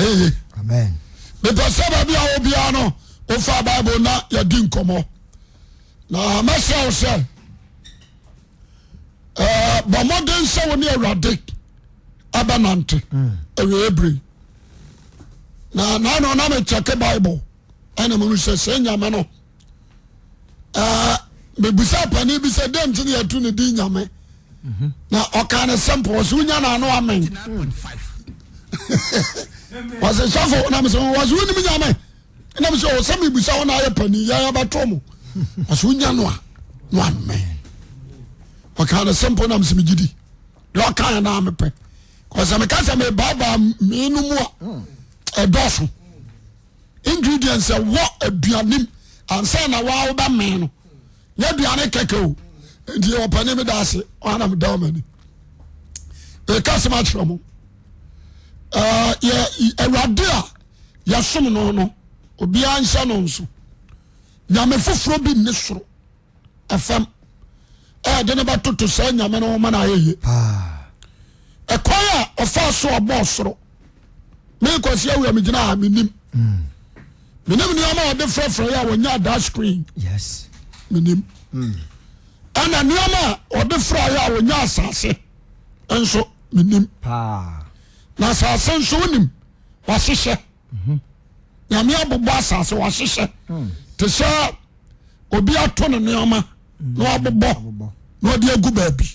Ayeye. Amen. Mepɛ sɛ baabi a wɔ biara no wofa Bible na yɛdi nkɔmmɔ. Na mɛsrɛ wo sɛ eh, bɔ mmɔden sɛ wo ne Awurade ɛbɛnante mm. awieɛ bere na naano na mekyɛke Bible ɛna menu sɛ sɛ nyame no eh, mebusa panin bi sɛ dɛn nti ne yɛto ne din nyame mhm. na ɔka ne simple ɔsɛ wonya no ano amen wɔsɛ sɔfo na mesɛ wɔsɛ wonim nyame na mesɛ ɔsɛ mebusa wo na ayɛ panin yɛyɛ bɛto mo ɔsɛ wonya no a no amen ɔka ne simple na mesɛ megye di deɛ ɔka yɛ naa mepɛ kɔsɛ meka sɛ mebaabaa mmienu mu a ɛdɔɔso ingredients ɛwɔ aduanem ansa na waa wobɛmee no nyɛ aduane kɛkɛ o nti ɔpani meda ase ɔna meda ɔmani meka sɛm akyerɛ mo yɛ awurade a yɛsom no no obiara nhyɛ no nso nyame foforɔ bi nne soro ɛfam ɛde no bɛtoto saa nyame no ma no ayɛ yie ɛkwan a ɔfa so ɔbɔɔ soro mekwasi awura megyina a menim mm. menim nneɛma a ɔde frɛfrɛ yɛ a wɔnya that screen yes menim mm. ɛna nneɛma a ɔde frɛ yɛ a wɔnya asase nso menim na asase nso wonim wahyehyɛ mhm. Nyame abobɔ asase wahyehyɛ mm. te sɛ obi ato ne nneɛma na wabobɔ na ɔde agu baabi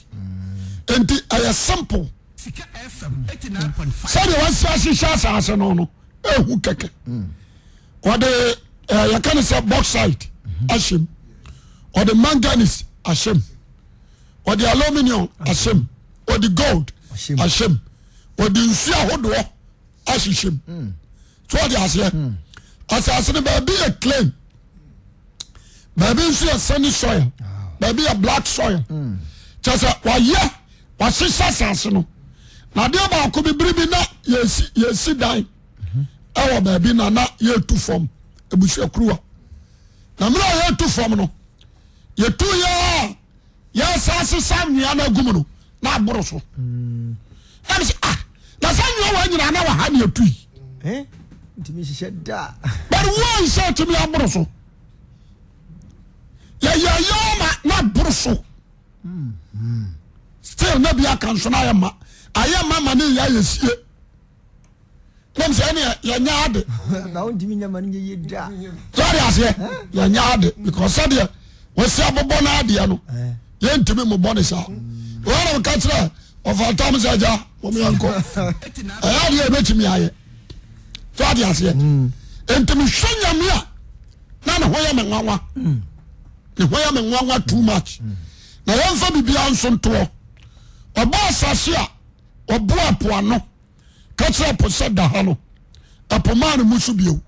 nti ɛyɛ simple sɛdeɛ wasi ahyehyɛ asase no no ehu kɛkɛ ɔde ɛɛ yɛka ne sɛ bauxite ahyɛm ɔde manganese ahyɛm ɔde aluminium ahyɛm ɔde gold ahyɛm ɔde nsuo ahodoɔ ahyehyɛm so ɔde aseɛ asase no baabi yɛ clay baabi nso yɛ sandy soil baabi yɛ black soil kyɛ sɛ wayɛ wahyehyɛ asase no na adeɛ baako bi bere bi na yɛsi yɛsi dan ɛwɔ baabi na na yɛtu fam abusuakuruwa na mmerɛ a yɛtu fam no yɛtu yɛ a yɛsan sesa anwea no agu mu no na aboro so na mesɛ ah na sɛ anwea wɔ nyinaa na wɔ ha ne atu yi eh? ntumi nhyehyɛ da but wɔn sɛ tumi aboro so yɛyɛyɛ ma na aboro so still na bi aka nso na ayɛ ma ayɛ ma ma ne yɛ ayɛ sie nam sɛ ɛne yɛnyɛ ade sɔre aseɛ yɛnyɛ ade because sɛdeɛ wɔsi abobɔ no adeɛ no yɛntumi mmobɔ ne saa wɔn ka kyerɛ ɔfatam sɛ agya wɔn yɛnkɔ ɛyɛ adeɛ yɛbɛtumi ayɛ so ade aseɛ nti mehwɛ nyame a na ne ho yɛ me nwanwa ne ho yɛ me nwanwa too much na yɛmfa biribiara nso ntoɔ ɔbɔ asase a ɔboa po ano ka kyerɛ po sɛ da ha no ɛpo maa no mu so bio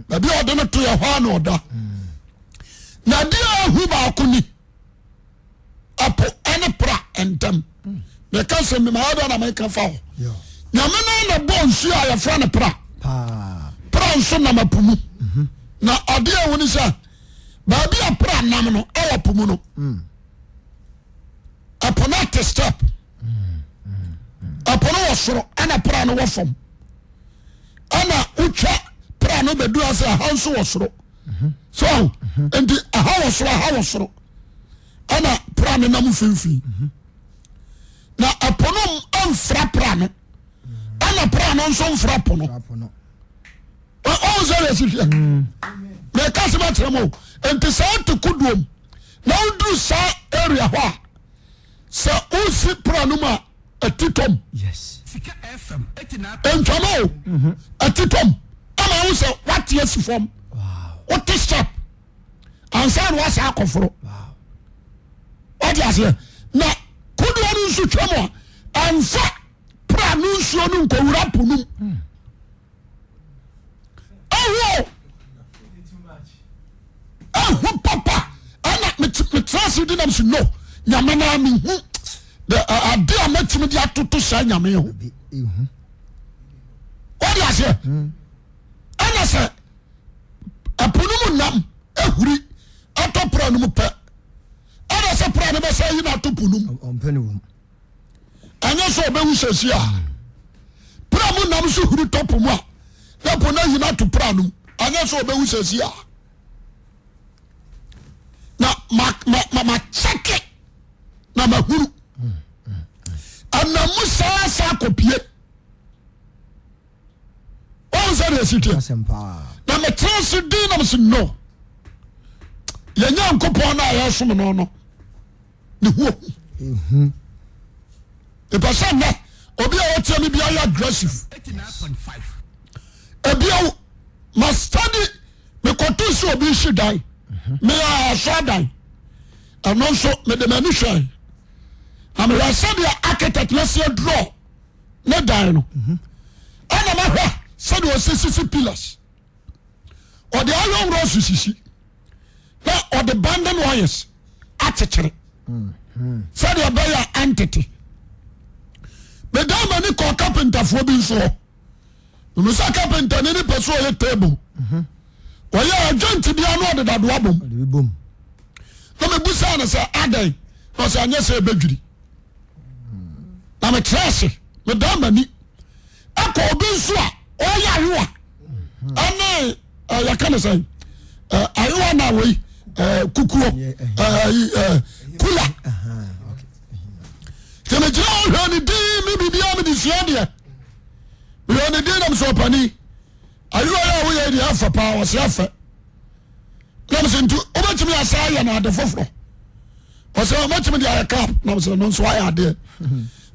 baabi a ɔde no to yɛ hɔ a na ɔda na adeɛ a ahu baako ni ɛpo ɛne pra ntam meka sɛ mema ɛdɛ na meka fa hɔ nyame no na bɔ nsuo a yɛfrɛ no pra pra nso nam apo mu na adeɛ a ɛhu ne sɛ baabi a pra nam no ɛwɔ po mu no ɛpo no ate step ɛpo no wɔ soro ɛna pra no wɔ fam ɛna wotwa pra no bɛdu ase ɛha nso wɔ soro so nti ɛha wɔ soro ɛha wɔ soro ɛna pra no nam mfimfini na ɛpo no mfra pra no ɛna pra no nso mfra po no ɔn sɛ yɛ si hwɛ mɛka sɛ bɛkyerɛ mu nti saa te kodoɔ na woduru saa area hɔ a sɛ wosi pra no mu a ɛti tɔm ntwama o mhm. ɛti tɔm ama wo sɛ wate asi fam wote step ansa na wasa akɔforo wate aseɛ na kodoɔ no nso twam a ɛmfa pra no nsuo no nkɔwura po no mu hmm. Ɛho ɛho papa ɛna metra ase di nam si no nyame naa mehu ade a mɛtumi de atoto saa nyame ho wɔde aseɛ ɛna sɛ ɛpo no mu nam ehuri ɛtɔ pra no mu pɛ ɛna sɛ pra no bɛsɛ yi na ato po no mu ɛnyɛ sɛ ɔbɛwu sɛsi a pra mu nam so huri tɔ po mu a. Na po no ayi no ato pra nom. Anyɛ sɛ ɔbɛwu sɛsi a. Na ma ma ma ma kyɛke na mahunu. Ɛnam mu saa saa kɔpie. Wɔn sɛ deɛ ɛsi teɛ. Na metena ase din na mese no. Yɛn Nyankopɔn no a yɛsom no no. Ne ho ohu. Mepɛ sɛ nnɛ obi a ɔtia me biara yɛ aggressive. Ebia ma study mekɔto sɛ obi nsi dan meyɛ asɔ dan ɛno nso mede m'ani hwɛ na mehwɛ sɛdeɛ architect no si adurɔ ne dan no ɛna mahwɛ sɛdeɛ ɔsisisi pillars ɔde iron rods sisi na ɔde bonding wires akyekyere sɛdeɛ ɛbɛyɛ a ɛntete medan m'ani kɔɔ kapentafoɔ bi nso hɔ memu sɛ kapentani ne pɛ sɛ ɔyɛ table ɔyɛ adwante bia na ɔde dadoa bom na mebusaa no sɛ adɛn na ɔsɛ anyɛ sɛ ɛbɛdwiri na mekyerɛ ase medan m'ani ɛkɔ obi nso a ɔyɛ ayowa ɛne yɛka ne sɛn ayowa na wei kukuo kula nti megyina hɔ hwɛ ne din me biribiara mede sua deɛ mehwɛ ne din nam sɛ ɔpani ayowa yɛ a woyɛ deɛ afɛ paa ɔsɛ afɛ nam sɛ nti wobɛtumi asa ayɛ no ade foforɔ ɔsɛ ɔmɛtumi de ayɛ cap nam sɛ no nso ayɛ adeɛ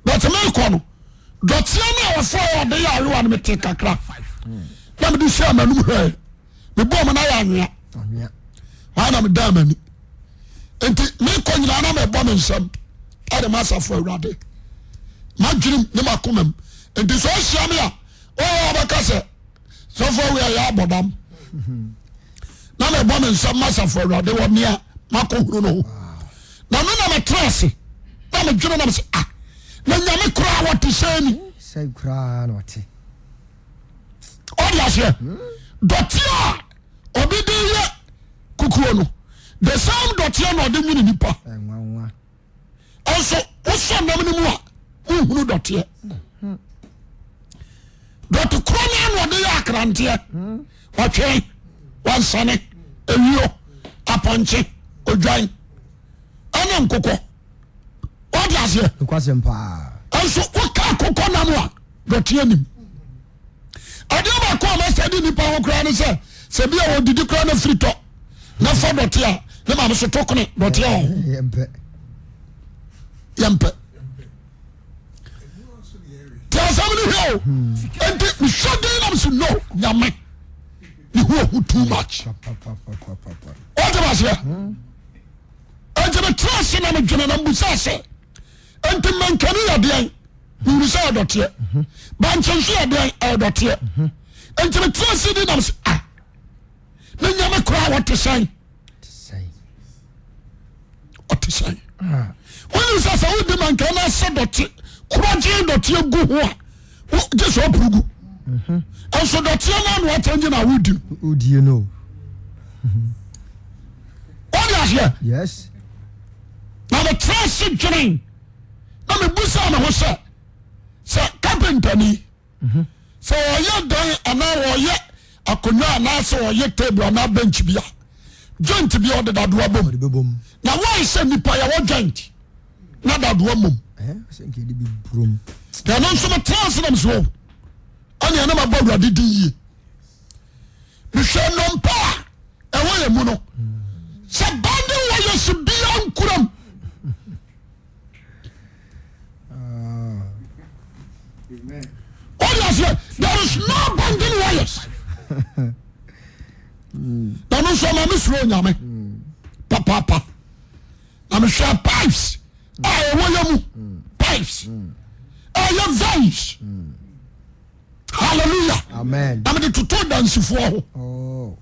but mekɔ no dɔteɛ no a wɔfɔ yɛ ɔde yɛ ayowa no mete kakra na mede hyɛ m'anum hwɛɛ mebɔɔ mu no ayɛ anwea waa na medaa m'ani nti mekɔ nyinaa na mebɔ me nsam ɛde m'asafo awurade madwenem ne m'akomam nti sɛ ɔhyia me a ɔwɔ ɔbɛka sɛ sɔfo awi a yɛ abɔdam na mebɔ me nsam m'asafo awurade wɔ nea makɔhunu no ho na me na metra ase na medwene nam sɛ ah na nyame koraa wɔte sɛ ni sɛ koraa na ɔte ɔde aseɛ dɔteɛ a obi de yɛ kukuo no the same dɔteɛ na ɔde nwene nipa nso wosɔ nam no mu a wohunu dɔteɛ dɔte korɔ no ana ɔde yɛ akranteɛ ɔtwe wansane ewio apɔnkye odwan ɛne nkokɔ wode aseɛ nso woka akokɔ nam a dɔteɛ nim adeɛ baako a masa di nipa ho koraa ne sɛ sɛ bi a wɔdidi koraa na firi tɔ na fa dɔte a ne maame so to kone dɔte a ɔho yɛmpɛ te asɛm no hwɛ o nti mehwɛ den nam so no nyame ne ho ɔho too much ɔte maseɛ nti metra ase na medwene na mbusa sɛ nti mankani yɛ deɛn mehunu sɛ ɛdɔteɛ bankye nso yɛ deɛn ɛdɔteɛ nti metra ase di nam sɛ ah ne nyame koraa wɔte sɛn ɔte sɛn wonim sɛ sɛ wodi manka no asɛ dɔte korɔgye dɔteɛ gu ho a gye sɛ ɔporo gu nso dɔteɛ no ano akyɛngye na wodi wodie no wode aseɛ yes na metra ase dwene na mebusaa me ho sɛ sɛ kapentani sɛ ɔyɛ dan anaa ɔyɛ akonnwa anaasɛ ɔyɛ table anaa bench bi a joint bi a ɔde dadoa bom na wɔn sɛ nipa yɛwɔ joint na dadoa mom ɛno nso metra ase nam so ɛne ɛne mabɔ awurade din yie mehwɛ nnompe a ɛwɔ yɛ mu no sɛ bande wɔ yɛ si bia nkuram What do you say? There is no bonding wires. Na no nso ma me suro nyame papaapa. Na mehwɛ pipes a ɛwɔ yɛ mu pipes a ɛyɛ veins. Hallelujah. Amen. Na mede toto dansifoɔ ho. Oh.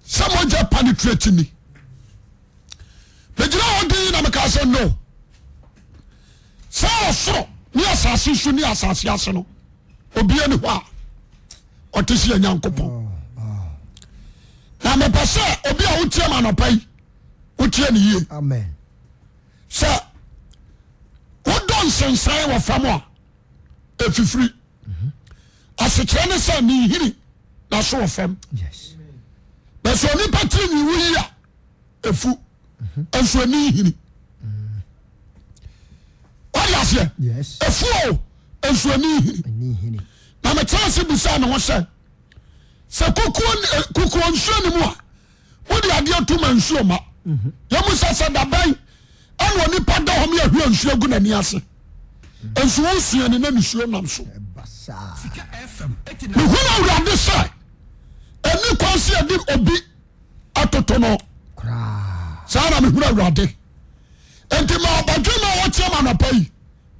Sɛ mogya penetrate ni. Megyina hɔ din na meka sɛ no. Sɛ ɔsoro ne asase so ne asase ase no obia ni hɔ a ɔte sɛ Nyankopɔn. Na mepɛ sɛ obi a wotie ma anɔpa yi wotie ne yie. Amen. Sɛ wodɔ nsensan wɔ fam a ɛfifiri. Asekyerɛ ne sɛ ne nhini na so wɔ fam. Na sɛ onipa tiri nwi wo yi a efu nso ɛni nhini. Wode aseɛ? Efu o nso ɛni nhini. Na mekyerɛ ase busaa me ho sɛ sɛ kukuo eh, kukuo nsuo ne mu a wode adeɛ to ma nsuo ma. Mhm. Yɛmu sɛ sɛ dabɛn ɛna onipa da hɔ mi ahwie nsuo gu n'ani ase. Nso wosua ne na nisuo nam so. Mehunu Awurade sɛ ɛni kwan sɛ yɛde obi atoto no. Saa na mehunu Awurade. Nti ma ɔbadwe ma wɔteɛ ma anɔpa yi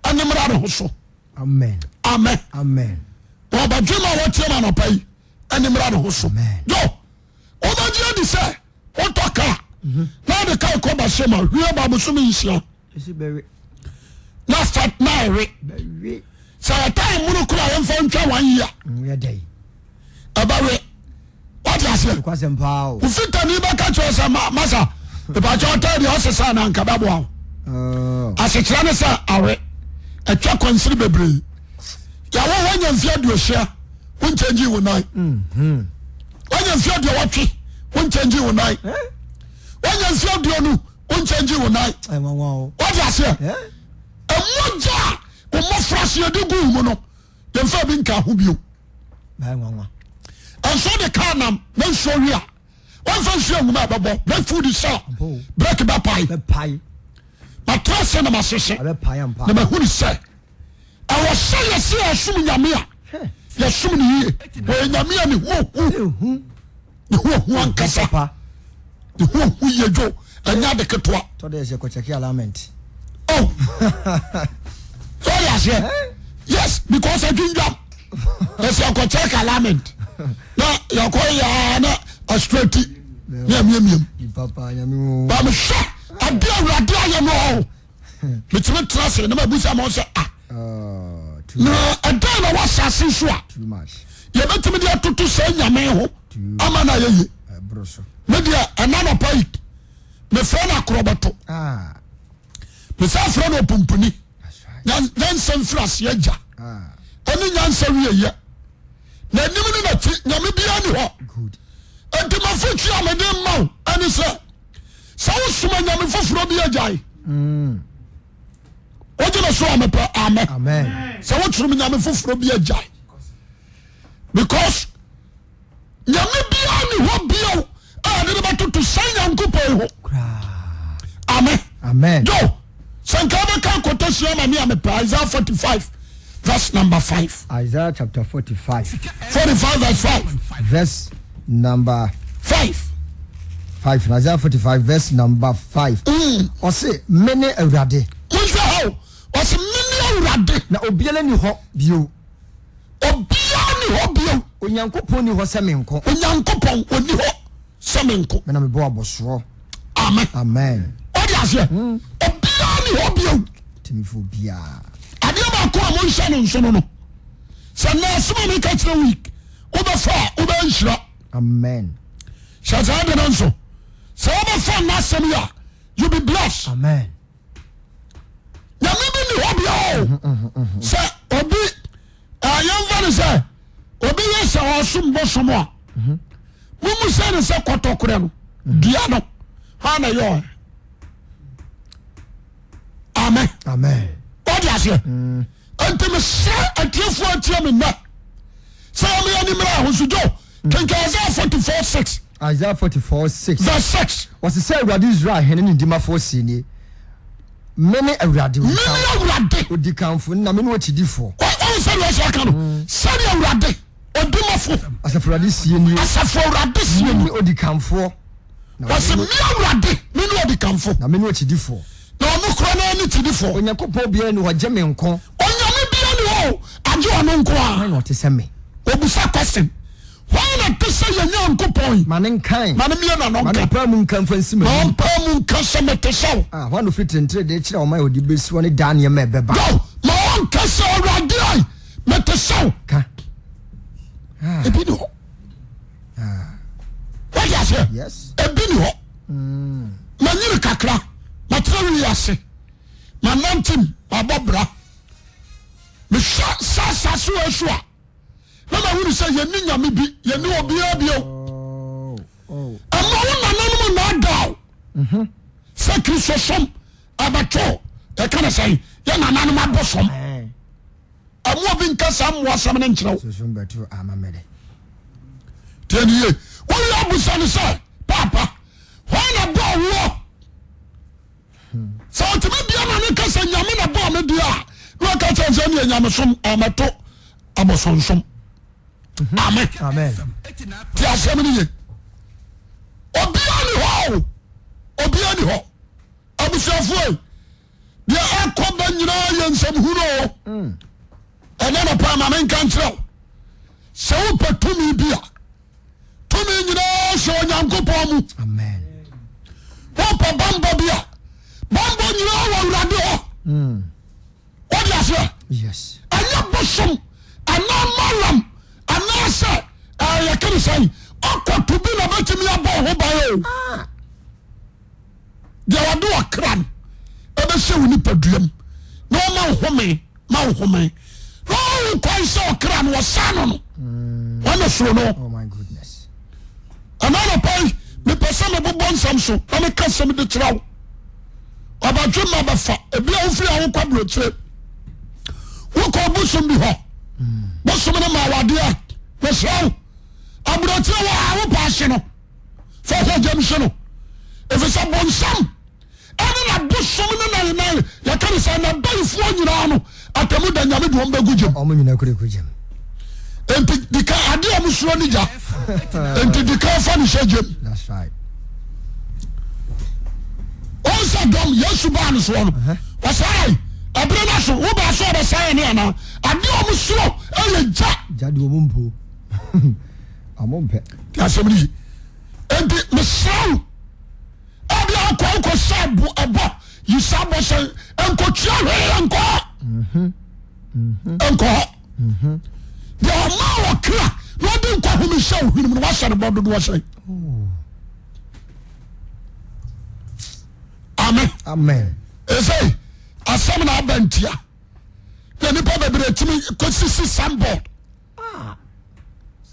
ɛne mmra ne ho so. Amen. Amen. Amen. Ma ɔbadwe ma wɔteɛ ma anɔpa yi ɛne mmra ne ho so. Yo, wobɛgye adi sɛ wotɔ kaa na wode kaa kɔ bahyɛ ma hwie ba bosome nsia. Na start na ɛwe sɛ ɛtae mono kora yɛmfa ntwa one year ɛbɛwe wate aseɛ wofitani bɛka kyerɛ sɛ masa mepakyɛ ɔtaa deɛ ɔsesa na nka bɛboa wo oh. asekyerɛ ne sɛ awe atwa kwansiri bebree yɛwo woanya mfeɛ aduosia wonkyɛngyi wo nan mhm. woanya mfeɛ aduowɔtwe wonkyɛngyi wo nan eh? woanya mfeɛ aduonu wonkyɛngye wo nan wode aseɛ ɛmogya a wɔmmɔfra se yɛde gu mu no yɛmfa bi nka ho bio ɛnso de kaa nam na nsuo wi a wɔmfa nsuo nwuma ɛbɛbɔ brake food sɛ brake bɛpae matra se na masese na mahunu sɛ ɛwɔ sɛ yɛse yɛsom nyame a yɛsom no yie wɔyɛ nyame a ne ho hu ne ho hu ankasa ne ho hu yie dwo ɛnyɛ ade ketewa. Tɔ dɛ sɛ kɔkyɛke alignment. Oh so ɔyɛ aseɛ yes because adwindwam ɛsɛ kɔkyɛke alignment na yɛkɔ yɛ na astrati ne amiamiam ba mehwɛ ade awurade ayɛ no ɔ metumi tena ase na mabusa ma sɛ ah na ɛdɛn na wɔ asase so a yɛbɛtumi de atoto saa nyame ho ama no ayɛ yie me deɛ ɛna nɔpa yi mefrɛ no akorɔbɔto ah. mesɛ frɛ no ɔpumpuni nyansa mfiri aseɛ agya ah. ɛne nyansa wieyɛ na anim ne nakyi nyame biara ni hɔ nti mafotwi a mede ma wo ɛne sɛ sɛ wosoma nyame foforɔ bi agyae mm. wogye me so a mepɛ amen sɛ wotwerem nyame foforɔ bi agyae because nyame biara ni hɔ bio a yɛde no bɛtoto saa nyankopɔn ho amen jo sɛ nka wobɛka akɔtɔhyia ma me a mepɛ Isaiah 45 verse number 5 Isaiah chapter 45 45 verse 5 verse number 5 5 Isaiah 45 verse number 5 ɔse mene awurade monhwɛ ha o ɔse mene awurade na obiara ni hɔ bio Obiara nni hɔ bio. Onyankopɔn nni hɔ sɛ me nko. Onyankopɔn ɔnni hɔ sɛ me nko. Me na mebɔ abɔsoɔ. Amen. Amen. Wode aseɛ? Hmm. Obiara nni hɔ bio. Timifoɔ biara. Adeɛ baako a monhyɛ no nso no no. Sɛ nnɛ asɛm a meka kyerɛ week wobɛfa a wobɛyɛ nhyira. Amen. Hyɛ saa de no nso. Sɛ wobɛfa nnɛ asɛm yi a you be blessed. Amen. Nyame bi ni hɔ bia o. Sɛ obi yɛmfa no sɛ obi yɛ sɛ ɔsom bosom a mumu sɛ ne sɛ kɔtɔkorɛ no dua no hɔ na yɛ ɔɛ. Amen. Amen. Wọ́n di aseɛ. Nti mesrɛ atiefoɔ atie me nnɛ sɛ wɔn yɛ nimmerɛ ahosodwo. Kenkan Isaiah 44 6. Isaiah 44 6. Verse 6. Wɔsi sɛ Awurade Israel hene ne dimafoɔ sie nie. Mene Awurade. Mene Awurade. Odikanfo na mene okyidifoɔ. Wɔn sɛ deɛ ɔsɛ aka no. Sɛdeɛ Awurade odimafo. Asafo Awurade sie nie. Asafo Awurade sie nie. Mene odikanfoɔ. Wɔsi me Awurade mene odikanfo. Na mene okyidifoɔ. Na ɔno kora na ɔne kyidifoɔ. Onyankopɔn biara ni hɔ gye me nko. Onyame biara ni hɔ o, agye ɔno nko ara. Hwan na ɔte sɛ me? Obisa question. Hwan na te sɛ yɛn Nyankopɔn yi? Ma ne nkan. Ma ne mmue n'ano nka. Ma ne mpaa mu nka mfa nsi Ma m'anim. ɔmpaa mu nka sɛ mete sɛ wo. Ah, hwan na ofiri trentrede kyerɛ ɔman a ɔde besi hɔ ne daa nneɛma a ɛbɛba? Yo, ma ɔnka sɛ Awurade ai, mete sɛ wo. Ka. Ah. Ebi ni hɔ. Ah. Wode aseɛ? Yes. Ebi ni hɔ. Manyini kakra, matena wiase, manante mu, mabɔ bra. Mehwɛ saa asase wɔ so a, na mahunu sɛ yɛnni nyame bi, yɛnni obiara bio. Ɛma wo nananom nnaadaa wo sɛ Kristosom ɛbɛto yɛka ne sɛn yɛ nananom abosom. Ɛmo obi nka saa mmoasɛm no nkyerɛ wo. Tie ne yie. Woyɛ abusa no sɛ paapa hwan na bɔɔ woɔ? Sɛ ɔtumi bia na ne ka sɛ nyame na bɔɔ me deɛ a na ɔka kyerɛ sɛ neɛ nyamesom ɔmɛto abosonsom. Amen. Ti asɛm no ye. Obia ni hɔ o. Obia ni hɔ. Abusuafoɔ deɛ ɛkɔ ba nyinaa yɛ nsɛm hunu o. Ɛnɛ nɔpa ma menka nkyerɛ wo sɛ wopɛ tumi bi a tumi nyinaa hyɛ Onyankopɔn mu. Wopɛ bambɔ bi a bambɔ nyinaa wɔ Awurade hɔ. Wode aseɛ? Ɛnyɛ bosom anaa malam anaasɛ yɛka ne sɛn ɔkɔto bi na bɛtumi abɔ ho ban o. Ah. Deɛ wɔde ɔkra no ɛbɛhyɛ wo nipaduam na ɔma wo home ma wo home na ɔwo kwan sɛ ɔkra no ɔsa no no mm. wɔne soro no. Oh ɛna anɔpa yi mepɛ sɛ mebobɔ nsɛm so na meka sɛm de kyerɛ wo ɔbadwe ma bɛfa ebi a wofiri a wokɔ aburokyire wokɔ bosom bi hɔ bosom no ma awadeɛ mesrɛ wo aburokyire wɔ a wopɛ ahye no fa hɔ gyam hye no ɛfiri sɛ bonsam ɛne n'abosom ne na na yɛka ne sɛ n'abayifoɔ nyinaa no atamu da nyame de wɔn bɛgu gyam. Wɔn nyinaa kura gu gyam. Nti dika adeɛ a wɔn suro ne gya nti dika fa ne hyɛ gyam. That's right. Wɔn sɛ dɔm Yesu baa ne soɔ no wɔsɛ ɛbere no so wo baa so ɔbɛsa yɛ ne anaa adeɛ a wɔn suro ɛyɛ gya. Gya de wɔn mpo wɔn mpɛ. Ti asɛm no yi nti mesrɛ wo. Ebia wokɔ wokɔ sɛ ɛbo ɛbɔ yi saa bɔ sɛ nkotua hwee nkɔ hɔ nkɔ hɔ deɛ ɔma wɔ kra na ɔde nkɔ home hyɛ ohwene mu no wahyɛ no bɔ dodoɔ sɛn. Amen. Amen. Ɛsɛ asɛm na aba ntia na nipa bebree tumi kɔsisi signboard.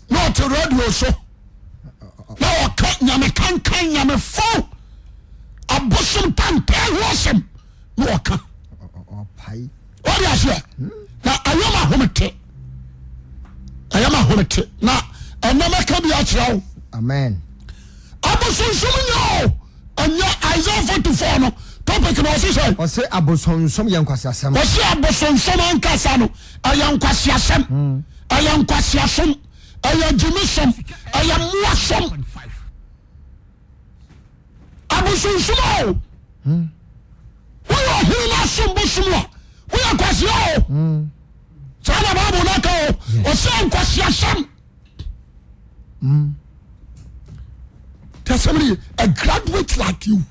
na ɔte radio so na ɔka nyame kankan nyame fo abosom tantan ho asɛm na ɔka wɔde aseɛ na ɛyɛ ma homete ɛyɛ ma homete na ɛnɛ mɛka bi akyerɛ wo amen abosonsom nyɛ o ɛnyɛ Isaiah 44 no topic na ɔse sɛ ɔse abosonsom yɛ nkwaseasɛm ɔse abosonsom ankasa no ɛyɛ nkwaseasɛm, ɛyɛ nkwaseasom, ɛyɛ gyimisom, ɛyɛ mmoasom. Abosonsom o, woyɛ ɔhene no asom bosom a, woyɛ nkwasea o. Saa na Bible no aka o, ɔsɛ nkwaseasɛm. Tẹsán mi a graduate like you.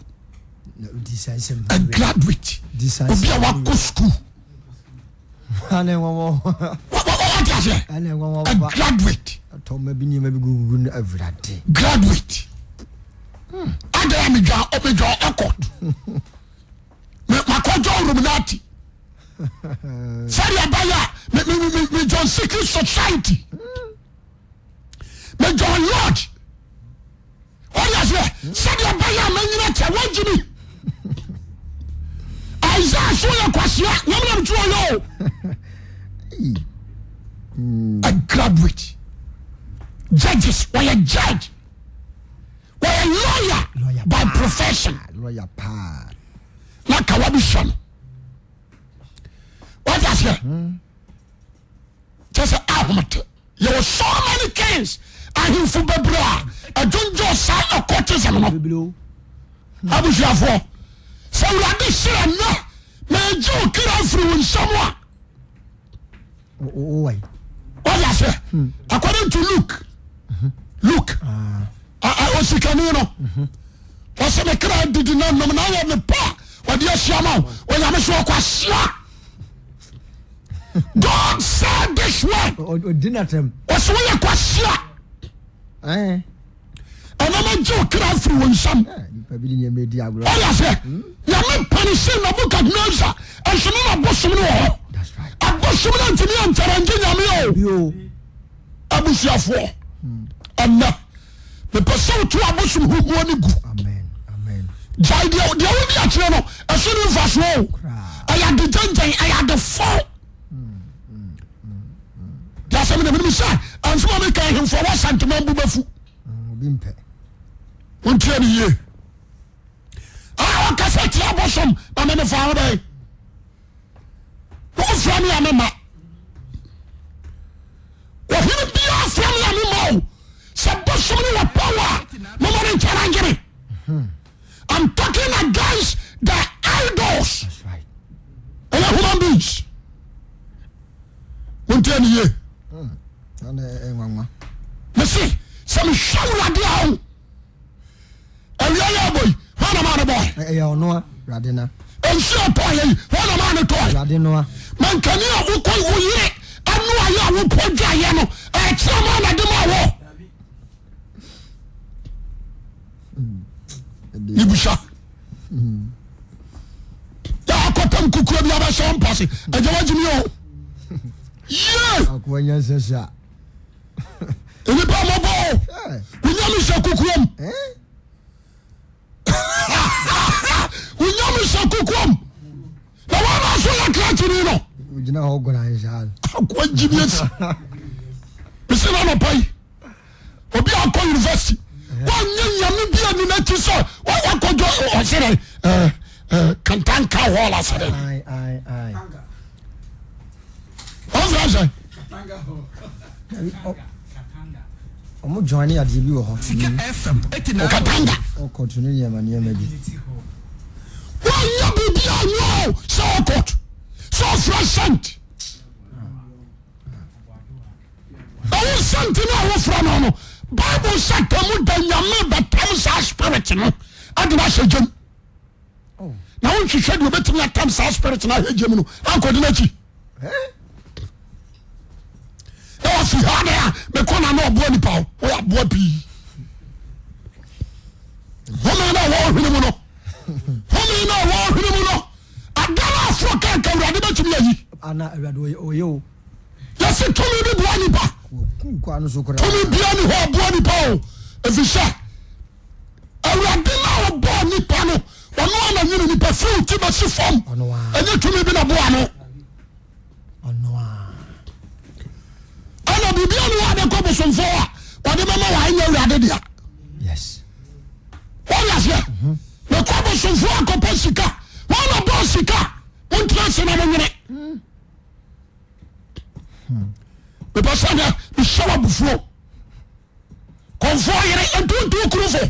A graduate. Obi a wakɔ school. Wate aseɛ? A graduate. Graduate. Hmm. Adɛn a medwa medwa ɔkɔt. Makɔdwa Illuminati. Sɛdeɛ ɛbɛyɛ a me join secret society. Me join lodge. Wọ́n aseɛ sɛdeɛ ɛbɛyɛ a mɛnyina kyɛ wɔgye mi. Isaiah so yɛ kwasia nyame nam tí ɔyɛ o. A graduate. Judges wɔyɛ judge. Wɔyɛ lawyer by profession. Lawyer paa. Na kawa bi hyɛ no. Wọ́n aseɛ. Kyɛ sɛ ahomete. Yɛwɔ so many kings ahemfo bebree a ɛdwondwo saa occultism no. Abusuafoɔ, sɛ Awurade se ɛnnɛ megye wo kra afiri wo nsam a, wode aseɛ hmm. according to Luke mhm. Luke ah. osikani no mhm. wɔsɛ me kra didi na nom na ayɛ ne pa a wɔde ahyia ma wo onyame so ɔkɔ ahyia God said this word. Ɔsɛ woyɛ kwasia. Ɛna ma gye okra firi wo nsam. Ɔyɛ aseɛ. Nyame panisi Nebuchadnezzar nso ne na bosom no wɔ hɔ. Abosom no ntumi ankyɛrɛngye nyame o. Abusuafoɔ, ɛnɛ mepɛ sɛ woto abosom huhuo no gu. Gyae deɛ deɛ wodi akyerɛ no ɛso ne mfasoɔ o. Ɛyɛ ade gyɛngyɛn, ɛyɛ ade fɔ. Deɛ asɛm na menim sɛ ɛnsɛm a meka ahemfo a wɔasantema bu bɛfu. Wontie ne yie. A ɔkasa tia abosom na memefa ho bɛn. Wofrɛ me a mema. Ɔhene biara frɛ me a mema o. Sɛ bosom no wɔ power a, moma no nchallenge me. I'm talking against the idols. Ɛyɛ human beings. Montie ne yie. Mese sɛ mehwɛ Awurade a o. Awia yɛ abɔ yi, hwan na maa no bɔe? Ɛyɛ ɔno a, Awurade na. Nsuo a ɛtɔeɛ yi, hwan na maa no tɔe? Awurade no a. Mankani a wokɔ wo yere ano ayɛ a wopɔ dwaeɛ no, ɛkyerɛ maa na de maa wɔ. Ibisa. Yɛ akɔtam kukuo bi abɛhyɛ wo mpa se, agya wagyimi o. Yie! Akoa nyansasa. Nnipa mmɔbɔ o. Wonyame hyɛ kukuom. Wonyame hyɛ kukuom. Na wɔn na so yɛ krakyini no. Ogyina hɔ gɔra nsaa. Akoa gyimi asi. Mesi na anɔpa yi. Obi akɔ university. Wɔnyɛ nyame bi ani n'akyi sɛ wakɔdɔ ɔsɛ dɛ kantanka hall asɛ dɛ. Wɔn fɛ sɛ. Ɔmo join ne adeɛ bi wɔ hɔ. Sika FM 89. Katanga. Ɔkɔto ne nneɛma nneɛma bi. Wɔnyɛ biribi a nyɛ o sɛ ɔkɔt sɛ ɔfrɛ sɛnt. Ɛwo sɛnt no a wofrɛ no no Bible sɛ tamu da nyame bɛtam saa spirit no ade no ahyɛ gyam. Na wonhwehwɛ deɛ obɛtumi atam saa spirit no ahwɛ gyam no ankɔde no akyi. Na wafi ha dɛ a mekɔ na na ɔboa nipa o woyɛ aboa pii. Home na ɛwɔ ɔhwene mu no home na ɛwɔ ɔhwene mu no ada no aforo kanka awurade bɛtumi ayi. Ana awurade ɔyɛ o. Yɛsi tumi bi boa nipa. Tumi bia ni hɔ ɔboa nipa o efisɛ awurade na ɔbɔɔ nipa no ɔno a na nyini nipa firi ti bɛsi fam ɛnyɛ tumi bi na boa no. Ɛna biribi a ne wɔ abɛkɔ bosomfoɔ a ɔde bɛma wɔ anyɛ awurade dea. Wɔde aseɛ mekɔ bosomfoɔ akɔpɛ sika wɔn na bɔɔ sika montena ase na monwene. Mepɛ sɛ nɛ mehyɛ wɔ abufuo kɔnfoɔ yere ntonto kuru fo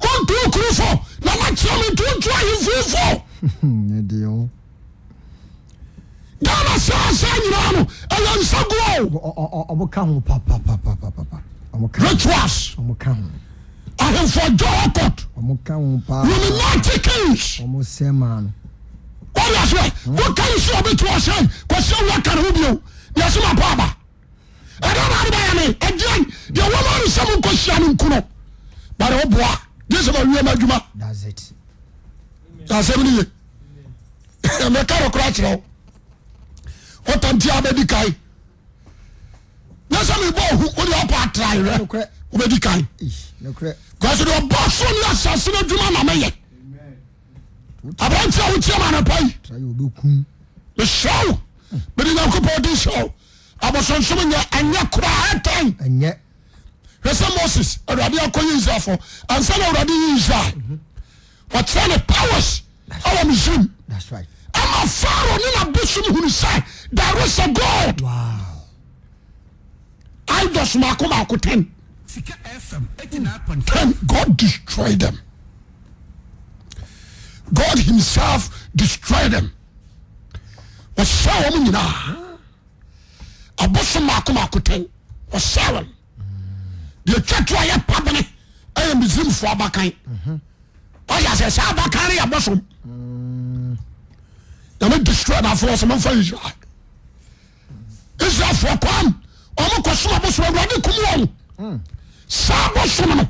wonto kuru fo na makyerɛ me ntonto ahemfo fo Ghana saa saa nyinaa no ɛyɛ nsaguo. Ɔmo ka ho papapapapa. Rituals. Ɔmo ka ho. Ahemfo adwa hɔ court. Ɔmo ka ho paa. Illuminati kings. Ɔmo sɛ maa no. Wɔn yɛ sɛ wɔka nsu a ɔbɛtu ɔsɛn kɔsi awu aka ne ho bio deɛ ɛsɛ ma pa aba. Ɛdɛ na ade bɛyɛ me ɛdeɛn deɛ wɔn ano sɛ mo nkɔ hyia no nku no bɛrɛ ɔboa gye sɛ ma wie ma adwuma. That's it. Asɛm ni ye. Mɛka no koraa kyerɛ wo. Wɔtam ti abɛdi kan. Nyɛ sɛ mebɔ ohu wode ɔpa atra werɛ wobɛdi kan. Because deɛ ɔbɔ soro ne asase no adwuma na meyɛ. Aberante a wotia ma anɔpa yi. Mesrɛ wo mede Nyankopɔn din hyɛ wo. Abosonsom nyɛ ɛnyɛ koraa ɛtɛn. Hwɛ sɛ Moses Awurade akɔyi Israelfoɔ ansa na Awurade yi Israel. Ɔkyerɛ ne powers ɛwɔ Misrim. Ɛma Pharaoh ne n'abosom hunu sɛ there is a God. Wow. Idols mako mako ten. Ten God destroy them. God himself destroy them. Ɔsɛ wɔn nyinaa. Abosom mako mako ten. Ɔsɛ wɔn. Deɛ twa to a yɛ pabene ɛyɛ Misrimfoɔ abakan. Ɔyɛ sɛ saa abakan no yɛ bosom. Nyame destroy n'afɔ ɔsɛ mɔmfa Israel. Israelfoɔ kwan wɔn kɔ som abosom awurade kum wɔn. Saa bosom no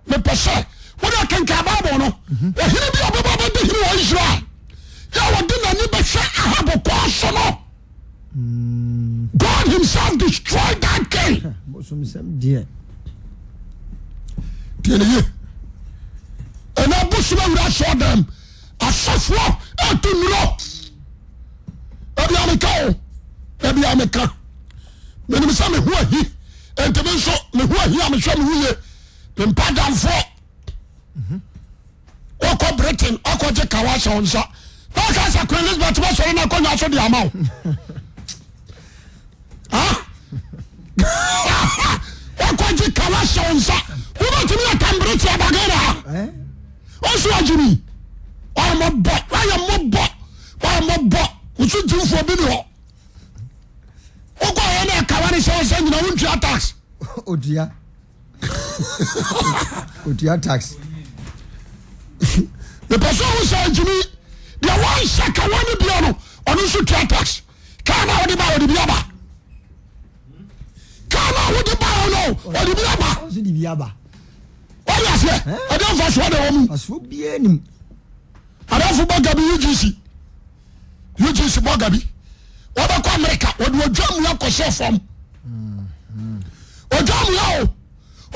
mepɛ sɛ wode akenkan Bible no ɔhene bi a ɔbɛba bɛdi hene wɔ Israel yɛ wɔde n'ani bɛhwɛ Ahab kɔn so no. God. himself destroyed that king. Bosomsɛm deɛ. Tiɛ ne yie. Ɛna bosom awura asɔ dɛm. Asɔfoɔ ɛto nnuro. Ɛbi ameka o. Ɛbi ameka. Menim sɛ me ho ahi. Enti me nso me ho ahi a mehwɛ me ho yie. Mempa damfoɔ. Wokɔ Britain akɔgye kawa ahyɛ wo nsa na ɔka sɛ Queen Elizabeth bɛsɔre no akɔnya so de ama wo. Wakɔgye kawa ahyɛ wo nsa wobɛtumi atam Britain aba Ghana ha. Ɔso agye mi. Wayɛ mmɔbɔ wayɛ mmɔbɔ wayɛ mmɔbɔ woso gyimfoɔ bi ni hɔ. Wokɔ yɛ na kawa no hyɛ wo nsa nyina wontua tax. Otua. Otua tax. Mepɛ sɛ ɔho sɛ nkyini deɛ wɔnhyɛ kawa no bia no ɔno nso tua tax. Kaa no a wode ba ɔde bi aba. Kaa no a wode ba no ɔde bi aba. Ɔnso de bi aba. Wɔde aseɛ ɛde mfasoɔ na ɛwɔ mu. Mfasoɔ biara nim. Adamfo bɔ gabi UGC. UGC bɔ gabi. Wɔbɛkɔ Amerika wɔde odwa mua kɔhyɛ fam. Odwa mua o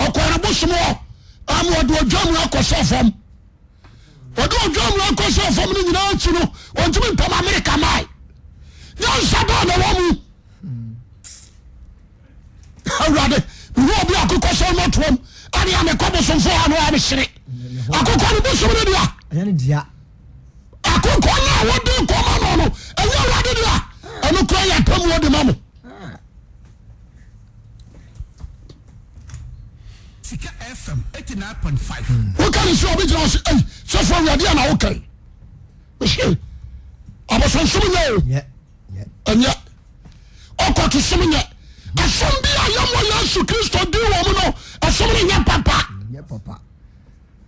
ɔkɔɔ ne bosom hɔ ama wɔde odwa mua kɔhyɛ fam. Wɔde odwa mua kɔhyɛ fam no nyinaa akyi no wɔntumi ntam Amerika mae. Nyansa bɛɛ na ɛwɔ mu. Awurade mehu obi akokɔ sɛ ɔmɔtoam ane a mekɔ bosomfoɔ ha no a mesere akokɔ no bosom no dea akokɔ no a wode kɔma no no ɛnyɛ awurade dea ɛno kora yɛ atamuo de ma mo Sika FM 89.5. Woka ne sɛ obi gyina hɔ sɛ ei sɔfo awurade a na woka yi mehye abosonsom nyɛ o ɛnyɛ ɔkɔto som nyɛ ɛsom bi a yɛmmɔ Yesu Kristo din wɔ mu no ɛsom no nyɛ papa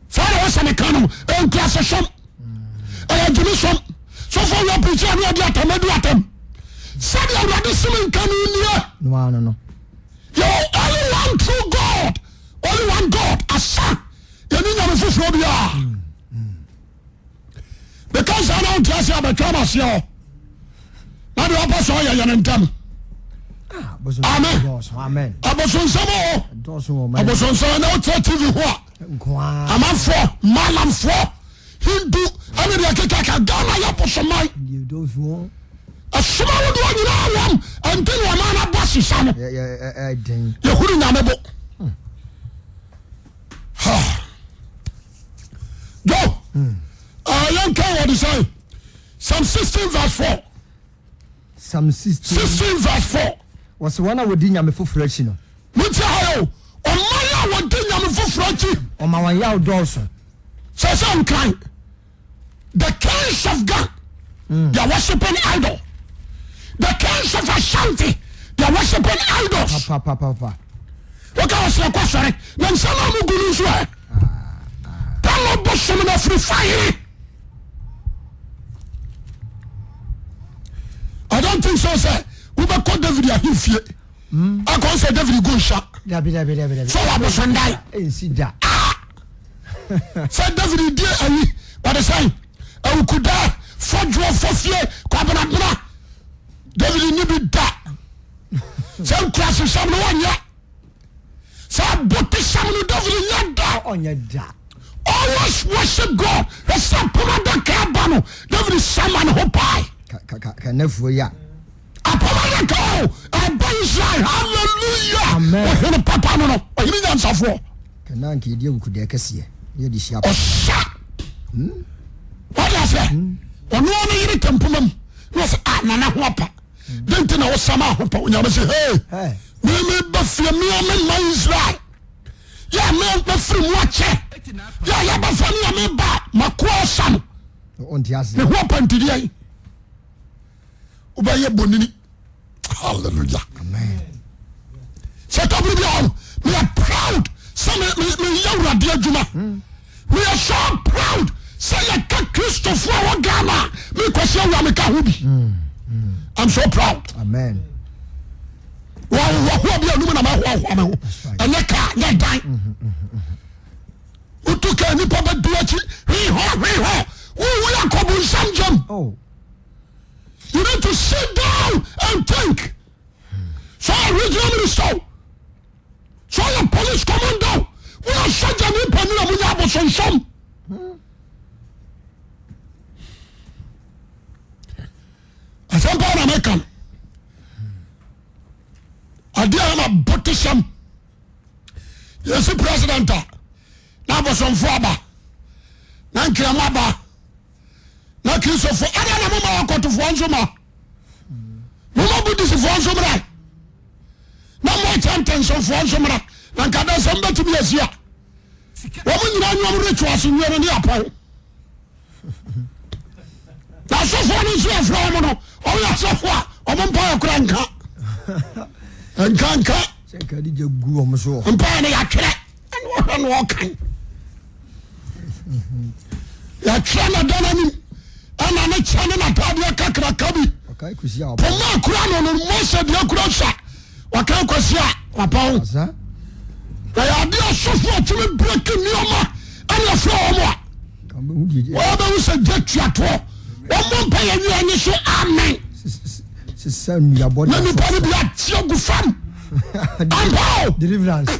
saa na wɔsɛ meka no ɛnkurase som ɛyɛ gyimi som sɔfo wɔ pirikyi a ne ɔde atam adi atam sɛdeɛ awurade som nka no nie yɛwɔ only one true God only one God asa yɛne nyame foforɔ biara meka saa na wonte ase abɛtwa m aseɛ hɔ na deɛ ɔpɛ sɛ ɔyɛ yɛ no ntam ah, amen abosonsɛm o abosonsɛm ɛna wotra tv ho a amanfoɔ malamfoɔ hindu ɛne deɛ keka ka Ghana yɛ bosoman ɛsoma wodoɔ nyinaa wɔm ɛnti ne ɔma no abɔ sesa no yɛhuru nyame bo Go. Mm. Yɛnka wɔ de sɛn Psalm 16 verse 4. Psalm 16, 16 verse 4. Wɔsɛ wɔn a wɔdi nyame foforɔ akyi no. Montie ha o. Ɔman a wɔdi nyame foforɔ akyi. Ɔma wɔn yaw dɔɔso. Sɛ sɛ nkran. The kings of Ghana, mm. they are worshiping idol. The kings of Ashanti, they are worshiping idols. Pa, pa, pa, pa. Woka wɔ sɛ ɛkɔ sɔre na nsɛm a mugu no nso ɛ. Tɛlɔ bosom no afiri fa yere. I don't think so sɛ wobɛkɔ David ahemfie akɔ sɛ David gu nsa sɛ wɔ abosondan. Ah! Sɛ David di ayi wɔde sɛn awukuda fɔdwoɔ fɔfie kwabenabena David ni bi da sɛ nkurasesɛm no wɔnyɛ sɛ abotesɛm no David nyɛ da. Ɔnyɛ da. Always worship God. Ɛsɛ apam adaka aba no David sama ne ho pae. Kanafoɔ yi a. Apam adaka o ɛba Israel hallelujah. Amen. Ɔhene papa no no ɔhene nyansafoɔ. Kana nka yɛdi awukudeɛ kɛseɛ na yɛde hyia. Ɔsa. Wọ́n yà sẹ́ ɔno ɔno yere tɛmpoma mu na ɔsɛ ah nana ho apa. Den ti na ɔsama ahopa onyame sɛ hey me me ba fie me a me ma Israel yɛ a me mɛfiri mu akyɛ yɛ a yɛbɛfa me a me ba makoa ɔsa no me ho apa ntideɛ yi wobɛyɛ bonini hallelujah sɛ tɔbiri bi a meyɛ proud sɛ meyɛ awurade adwuma meyɛ so proud sɛ yɛka kristofoɔ a wɔ Ghana a mekwasi awura meka ho bi I'm so proud amen wɔhoahoa bi anum na mahoahoa me ho ɛnyɛ kaa nyɛ dan wotu kaa nipa bɛdu akyi hwehɔ hwehɔ wowu yɛ akɔbu nsam gyam oh. you need to sit down and think. Regional minister o, sɛ ɔyɛ police commander o, woyɛ sogya ni panin a monyɛ abosonsom. Asɛm paa na meka no. Adeɛ a ɛma botesɛm yɛsi president a na abosomfo aba na nkrama aba na kristofo ada na moma akɔtofoɔ nso ma moma buddhistfoɔ nso mmra na mo akyɛntɛnsɔfoɔ nso mmra na nka dɛ sɛ mbɛtumi asi a wɔn nyinaa nyɔm rituals nwie no ne apɔn na asɔfoɔ no nso yɛfrɛ wɔn no wɔn yɛ asɔfoɔ a wɔn mpaeɛ kora nka nka nka mpaeɛ no yɛatwerɛ ɛna ɔhwɛ na ɔkan yɛatwerɛ na dan anim ɛna ne kyɛ ne n'ataadeɛ kakraka bi poma kura no no Mose deɛ kura sa wɔka kwasi a wapɔn na yɛ adeɛ asɔfo a tumi breki nneɛma ɛna ɛfrɛ wɔn a wɔbɛhu sɛ gye tuatoɔ wɔn mɔ mpa yɛ wia nye so amen na nipa no bi ate agu fam ampa o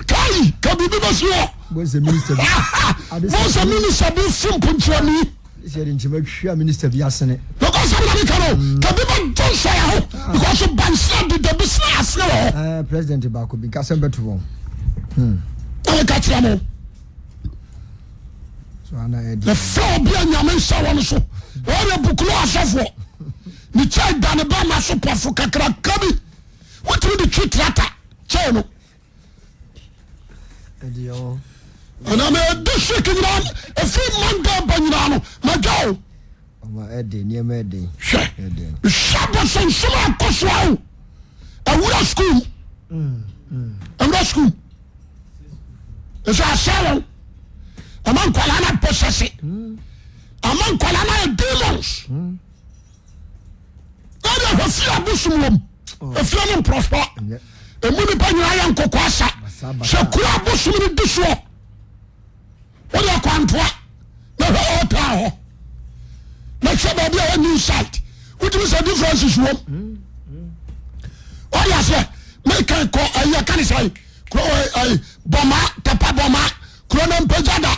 kai ka biribi bɛsi hɔ bɔnsɛ minista bi fi mponkyerɛni Sɛ yɛde nkyɛma hwia minister bi asene. Because na meka no kabi bɛ gye nsɔre ho because bansira de dabi sena asene wɔ hɔ. Eh, president baako bi nkasɛm bɛto wɔn. Na meka kyerɛ mo. So ana ɛdi. Yɛfrɛ obi a nyame nhyɛ wɔn so. Wɔyɛ bukulu asɔfoɔ. Ne kyɛ da ne bɛma so pɔfo kakraka bi. Wotumi de twi trata kyɛw no. Ɛna mɛ district nyinaa efi Monday ba nyinaa no ma dwa o. Hwɛ hwɛ abosonsom a ɛkɔ so o. Awura school awura school nso asɛ wɔn ama nkwadaa no abɔsɛse ama nkwadaa no ayɛ demons. Ɛde ahwɛ fie abosom wɔm. Efie no mprɔspa. Emu nipa nyinaa yɛ nkokɔ asa. Sɛ kuro abosom no di soɔ. Wode akwantoa na hwɛ ɔtaa hɔ. Na hwɛ baabi a new site. Wotumi sɛ differences wɔm. Wode aseɛ meka kɔ ayi aka ne sɛ kuro ayi bɔma tapa bɔma kuro no mpagya da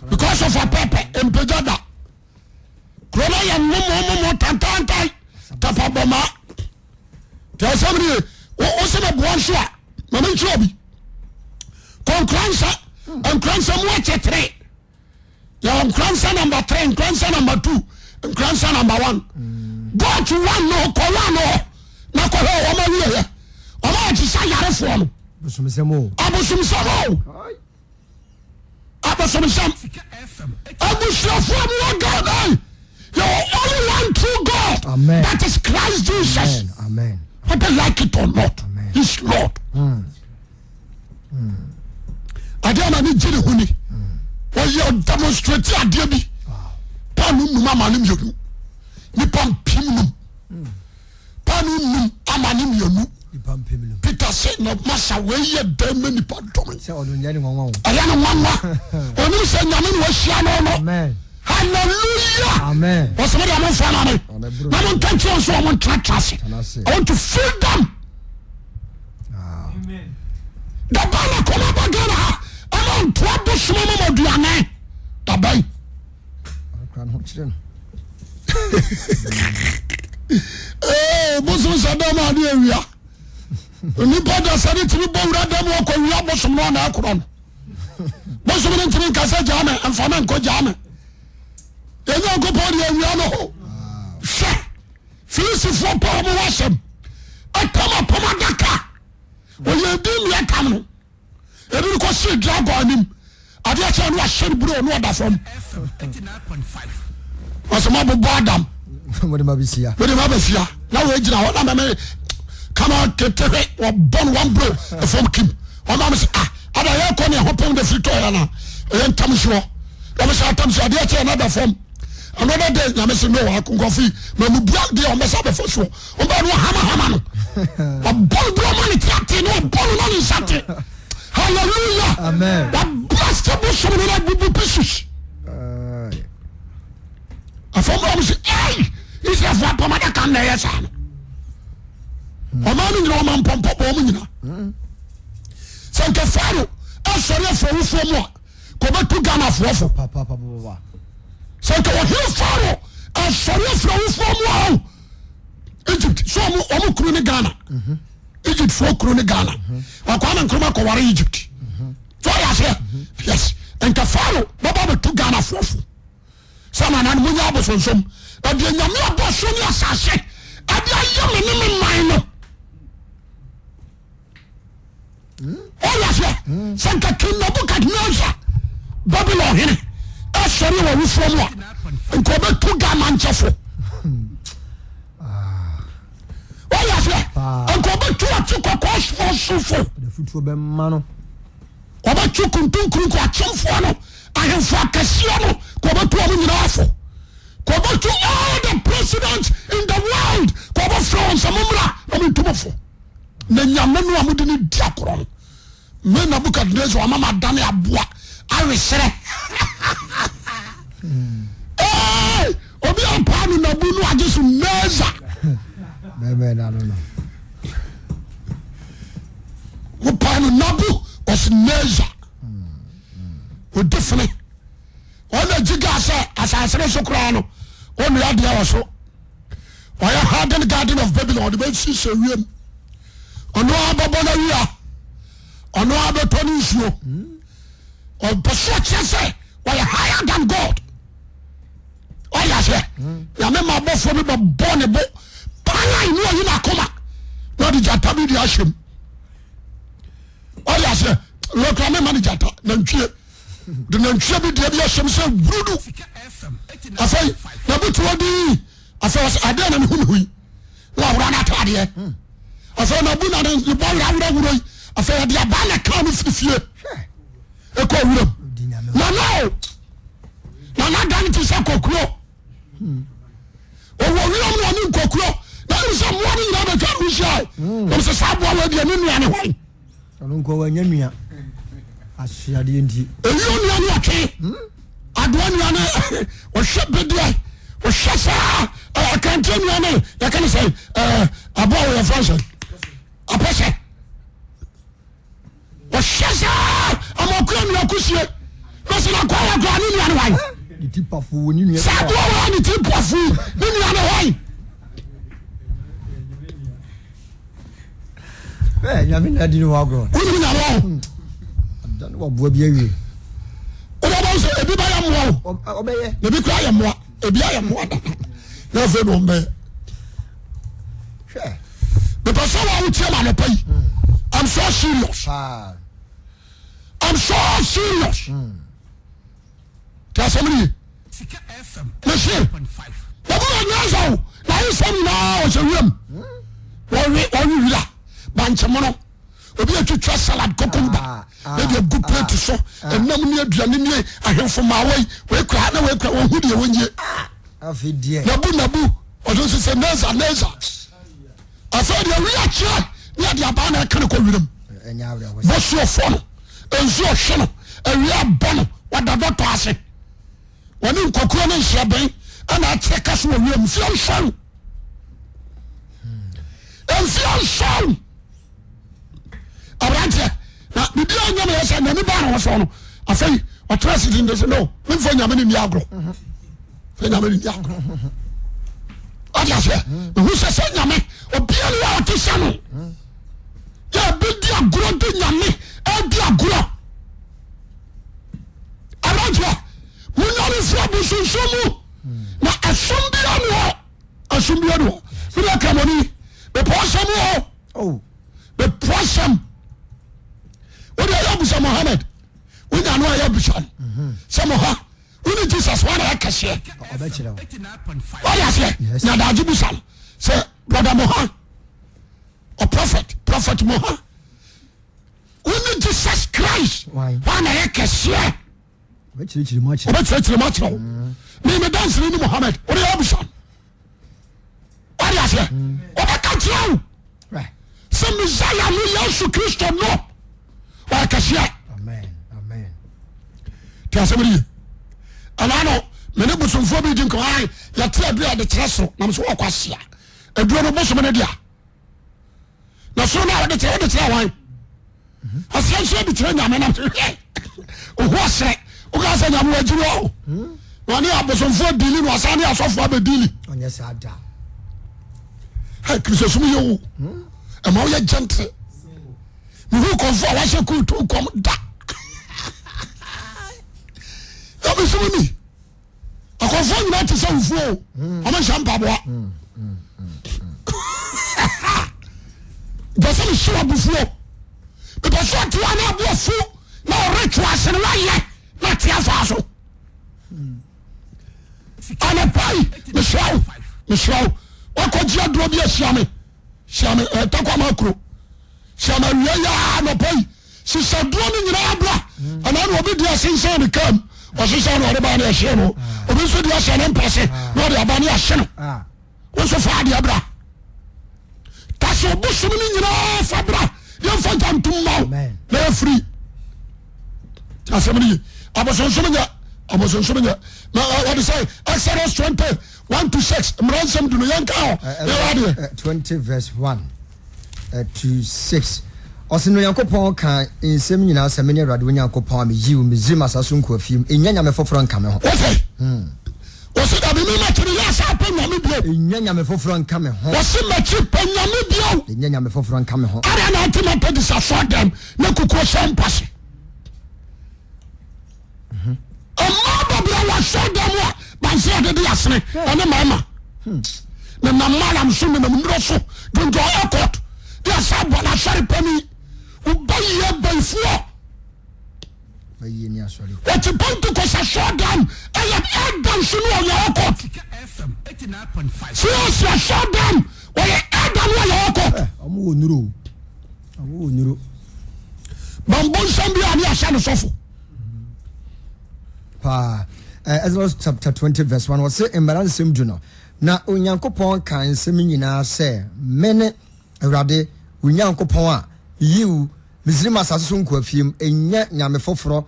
because of apɛpɛ mpagya da. Kuro no yɛ momomomo tantantan tapa bɔma nti asɛm no ye wo sɛ mɛboa nso a ma menkyerɛ obi kɔ nkoransa nkoransa mu akyɛ tere yɛwɔ nkoransa number 3 nkoransa number 2 nkoransa number 1 go to one no kɔ one no hɔ na kɔhwɛ wɔn awieɛ wɔn a wɔte sɛ ayarefoɔ no abosomsɛm o abosomsɛm o abosomsɛm abusuafoɔ mu wɔ Ghana yɛwɔ only one true God. Amen. That is Christ Jesus. Amen. Amen. Whether like it or not. Amen. He's Lord. Adeɛ na ne gye ne ho ni wɔyɛ demonstrate adeɛ bi paano num ama ne mmienu nipa 5,000 paano num ama ne mmienu Peter se na masa wei yɛ dɛn ma nipa dɔm sɛ ɔno nyɛ ne nwanwa o ɛyɛ no nwanwa onim sɛ nyame na wahyia no no amen hallelujah amen wɔsɛ mo deɛ momfa ma me na monka nkyerɛ wɔn sɛ wɔn ntenatena ase Tena ase. I want to feed them Ah. daba na kɔma ba Ghana ha ɛma ntoa bosoma ma ma aduane daba yi Ɔkura ne ho kyerɛ no. Ee, bosom sɛ dɛm ade awia nipa da sɛ ne tumi bɔ wura dɛm ɔkɔ wia bosom no ɔna ɛkorɔ no bosom no ntumi nka sɛ gyaa me mfa me nkɔ gyaa me yɛn Nyankopɔn deɛ awia no ho hwɛ Filistifoɔ pa wɔn ho asɛm ɛtam apam adaka wɔyɛ din deɛ ɛtam no Ebi no kɔ si dragon anim. Adeɛ kyɛ no wahyɛ no buro no ɔda fam. Wɔsɛ mo abobɔ Adam. Mo de ma bɛsia. Mo de ma bɛsia. Na wɔn gyina hɔ na mɛmɛ kama tete hwɛ wɔbɔ no wɔn buro ɛfam kim. Wɔn maa mi sɛ ah ada yɛ kɔ ne ɛho pɛm de firi tɔ yɛ na ɛyɛ ntam si hɔ. Wɔn sɛ atam si adeɛ kyɛ na da fam. Another day nyame sɛ no akonkɔfo yi ma mu bua deɛ wɔn bɛsa bɛfa soɔ. Ɔbaa no ɔhama hama no. Ɔbɔ no buro ma ne ti ate na ɔbɔ no na ne nsa te. Hallelujah. Amen. Wablast bosom no na bubu pieces. Afɔm bɔ mo sɛ ɛy Israelfoɔ apam adaka na ɛyɛ saa no. Ɔman no nyina ɔma mpɔmpɔ bɔ ɔmo nyina. Sɛ nka Faro asɔre afiri awufoɔ mu a, ka ɔbɛtu Ghanafoɔ fo. Sɛ nka ɔhene Faro asɔre afiri awufoɔ mu a, Egypt so ɔmo ɔmo kunu ne Ghana. Egypt foɔ kunu ne Ghana. Kwame Nkrumah kɔware Egypt. So ɔyɛ aseɛ? Yes. Nka Faro bɛba bɛtu Ghanafoɔ fo. Sɛ nana no munya abosonsom na deɛ nyame abɔ so ne asase ɛde ayɛ me ne me man no ɔyɛ aseɛ sɛ nka King Nebuchadnezzar Babylon hene ɛsɔre wɔ awufoɔ mu a nka ɔbɛtu Ghana nkyɛfo ɔyɛ aseɛ nka ɔbɛtu ɔte kɔkɔɔ soɔ sofo Wɔbɛto kuntunkurunku akyemfoɔ no, ahemfo akɛseɛ no, ka wɔbɛto wɔn nyinaa fo. Ka wɔbɛto all the presidents in the world, ka wɔbɛfrɛ wɔn sɛ mommra na montu mo fo. Na nyame no a mode no di akorɔ no, me Nebuchadnezzar wama madane aboa aweserɛ. Hey, obi ampaa no nabu no agye so Neza. Wopaa no nabu ɔsi Neza. Odi fene. Ɔna gyiga sɛ asase no so koraa no ɔnua adeɛ wɔ so. Ɔyɛ harden garden of Babylon ɔde bɛsi sɛ wiem. Ɔno ara bɛbɔ no awia. Ɔno ara bɛtɔ ne nsuo. Ɔpɛ so ɔkyerɛ sɛ ɔyɛ higher than God. Ɔyɛ aseɛ. Nyame ma abɔfoɔ bi bɛbɔ ne bo panyan ne ɔyi n'akoma na ɔde gyata bi de ahyɛ mu. Ɔyɛ aseɛ. Lɔkura me ma ne gyata nantwie. De nantwie bi deɛ bi ahyɛ mu sɛ wurudu. Afei na butu ɔdi afei ɔsɛ adeɛ na ne ho ne ho yi. Na wawura n'ataadeɛ. Afei na bu na ne bɔ wura wura wura yi. Afei ɔde abaa na kaa no firi fie. Ɛkɔ wuram. Nana o. Nana dan te sɛ kɔkuro. Ɔwɔ wuram na ɔne nkɔkuro. Na ɛmu sɛ mmoa no nyinaa bɛtwa ne ho hyia o. Wɔn sɛ saa aboa wɔ deɛ ne nua ne hwan. Ɔno nko wanya nua. Asuadeɛ nti. Eyi onua ne ɔtwe. Adoa nua ne ɔhwɛ bedeɛ. Ɔhwɛ saa akrante nua ne yɛka ne sɛ aboa wɔ yɛfrɛ sɛ apɛsɛ. Ɔhwɛ saa amakua nua kusie. Na sɛ nakɔ wɔ kora ne nua ne hwan. Ne ti pafo wɔ ne nua. Saa aboa wɔ ne ti pafo ne nua ne hwan. Ɛ nyame na adi ne ho agorɔ. Wonim nyame wɔ ho. Ada ne waboa bi awie. Wobɛbɔ sɛ ebi bɛyɛ mmoa o. Ɔbɛyɛ. Ebi kura yɛ mmoa. Ebi ayɛ mmoa dada. Na afei na ɔmbɛyɛ. Hwɛ. Mepɛ sɛ wɔn wotie ma anɔpa yi. I'm so serious. I'm so serious. Tí a sẹ́mi nìyí. Mese Nebukadnezar o n'ayesɛm nyinaa ɔhyɛ wiam wɔwe wɔwe wira bankyemono obi atwitwa salad kokomba ah, ah, na deɛ gu plate so ah. ɛnam ne aduane ne ahemfo maawa yi wɔakura na wɔakura wɔn ho deɛ wɔnyie nabu nabu ɔno nso sɛ neza neza afei deɛ wi akyerɛ ne yɛde abaa na ɛka no kɔ wiram bɔsuo fɔ no nsuo ɔhwe no awia abɔ no wɔda dɔtɔ ase wɔne nkɔkuo ne nhyɛbɛn ɛna akyerɛ ka so wɔ wiram mfeɛ nson mfeɛ nson aberanteɛ na biribi a nyame yɛ sɛ n'ani baa ne ho so no afei ɔtena ase di ndese no memfa nyame ne nni agorɔ fa nyame ne nni agorɔ ɔde aseɛ mehu sɛ sɛ nyame obia ne wɔ ɔte sɛ no yɛ bɛdi agorɔ de nyame adi agorɔ Aberanteɛ, monyane mfiri abosonsom mu na ɛsom bia ne hɔ ɛsom bia ne hɔ mede akramɔni mepɔ asɛm o oh. mepɔ asɛm wode ɛyɛ abusa Mohammed wonya no ayɛ abusa no mhm. sɛ moha wone Jesus wane ɛkɛseɛ wade aseɛ nyadagye busa no sɛ brother moha ɔ prophet moha Wone Jesus Christ wọn na yɛ kɛseɛ. Ɔbɛkyerɛkyerɛ mu akyerɛ. Ɔbɛkyerɛkyerɛ mu akyerɛ wo. Mi mi dansini ni Muhammad o de yɛ abusa. Wọ́n di aseɛ. Ɔbɛka kyerɛ wo. Sɛ Messiah no Yesu Kristo no ɔyɛ kɛseɛ. Tí a sɛ mi di yie. Ɛnna no mɛ ne bosomfoɔ bi di nkɔmɔ ayi yɛte aduro yɛde kyerɛ soro na mo sɛ wɔkɔ asia aduro no bosom ne dea. Na soro no a wode kyerɛ wode kyerɛ wan? Ɔsɛ nso de kyerɛ nyame nam hwɛ ohu ɔsrɛ woka sɛ nyame wagyiri hɔ na ɔne abosomfoɔ dili na ɔsan ne asɔfoɔ abɛdili. Ɔnyɛ saa da. Hey, Kristosom yɛ o. Ɛma woyɛ gentle. Mehu kɔmfo a wahyɛ kuutu kɔm da. Ɛbɛsɛm ni. Akɔmfoɔ nyinaa te sɛ wufuo o. Ɔmo nhyɛ mpaboa. Pɛ sɛ mehyɛ abufuo. Mepɛ sɛ ɔte hɔ na aboa fu na ɔretwe ase no wayɛ na te afa so. Anɔpa yi mesrɛ wo mesrɛ wo wakɔgye aduro bi ahyia me hyia me eh, takwama kuro hyia me awia yi ara anɔpa yi sisa duro no nyinaa bra anaa na obi di asensɛn ne kaa mu ɔhyehyɛ na ɔde ba ne ɛhye no obi nso di ahyɛ ne mpa se na ɔde aba ne ahye no wo nso fa adeɛ bra tase obosom no nyinaa fa bra yɛmfa gya ntom ma wo na yɛfiri asɛm no ye abosonsom nyɛ abosonsom nyɛ na wɔde sɛ Exodus 21 to 6 mmara nsɛm du no yɛnka hɔ yɛwɔ adeɛ 20 verse 1 to 6 Ɔse na Onyankopɔn kaa nsɛm nyinaa sɛ, Mene Awurade wo Nyankopɔn a meyii wo Misraim asase so nkoafie mu, nnya nyame foforɔ nka me ho. Wote? Ɔse dabi me makyi no yɛ asa pɛ nyame bio. Nnya nyame foforɔ nka me ho. Ɔse makyi pɛ nyame bio. Nnya nyame foforɔ nka me ho. Ara na ante Methodist asɔre dɛm na kukuo hyɛ mpase. Mmaa bebree wɔ asɔre dɛm a banse yɛde de asene ɛne mmarima. Nenam malam so nenam nnuro so dwondwon airport de asa bɔ n'asɔre panin. Wobɛyɛ bayifoɔ. Wɔte Pentecost asɔredan ɛyɛ ɛda nso ne ɔyɛ ɔkɔ. CAC asɔredan ɔyɛ ɛda ne ɔyɛ ɔkɔ. Ɔmo wɔ nuro. Ɔmo wɔ nuro. Bambo nsɛm bi a ne ahyɛ no sɔfo. Paa. Exodus chapter 20 verse 1 wɔse mmara nsɛm du no na Onyankopɔn ka nsɛm nyinaa sɛ mene Awurade wo Nyankopɔn a meyii wo Misraim asase so nkoafie mu, nnya nyame foforɔ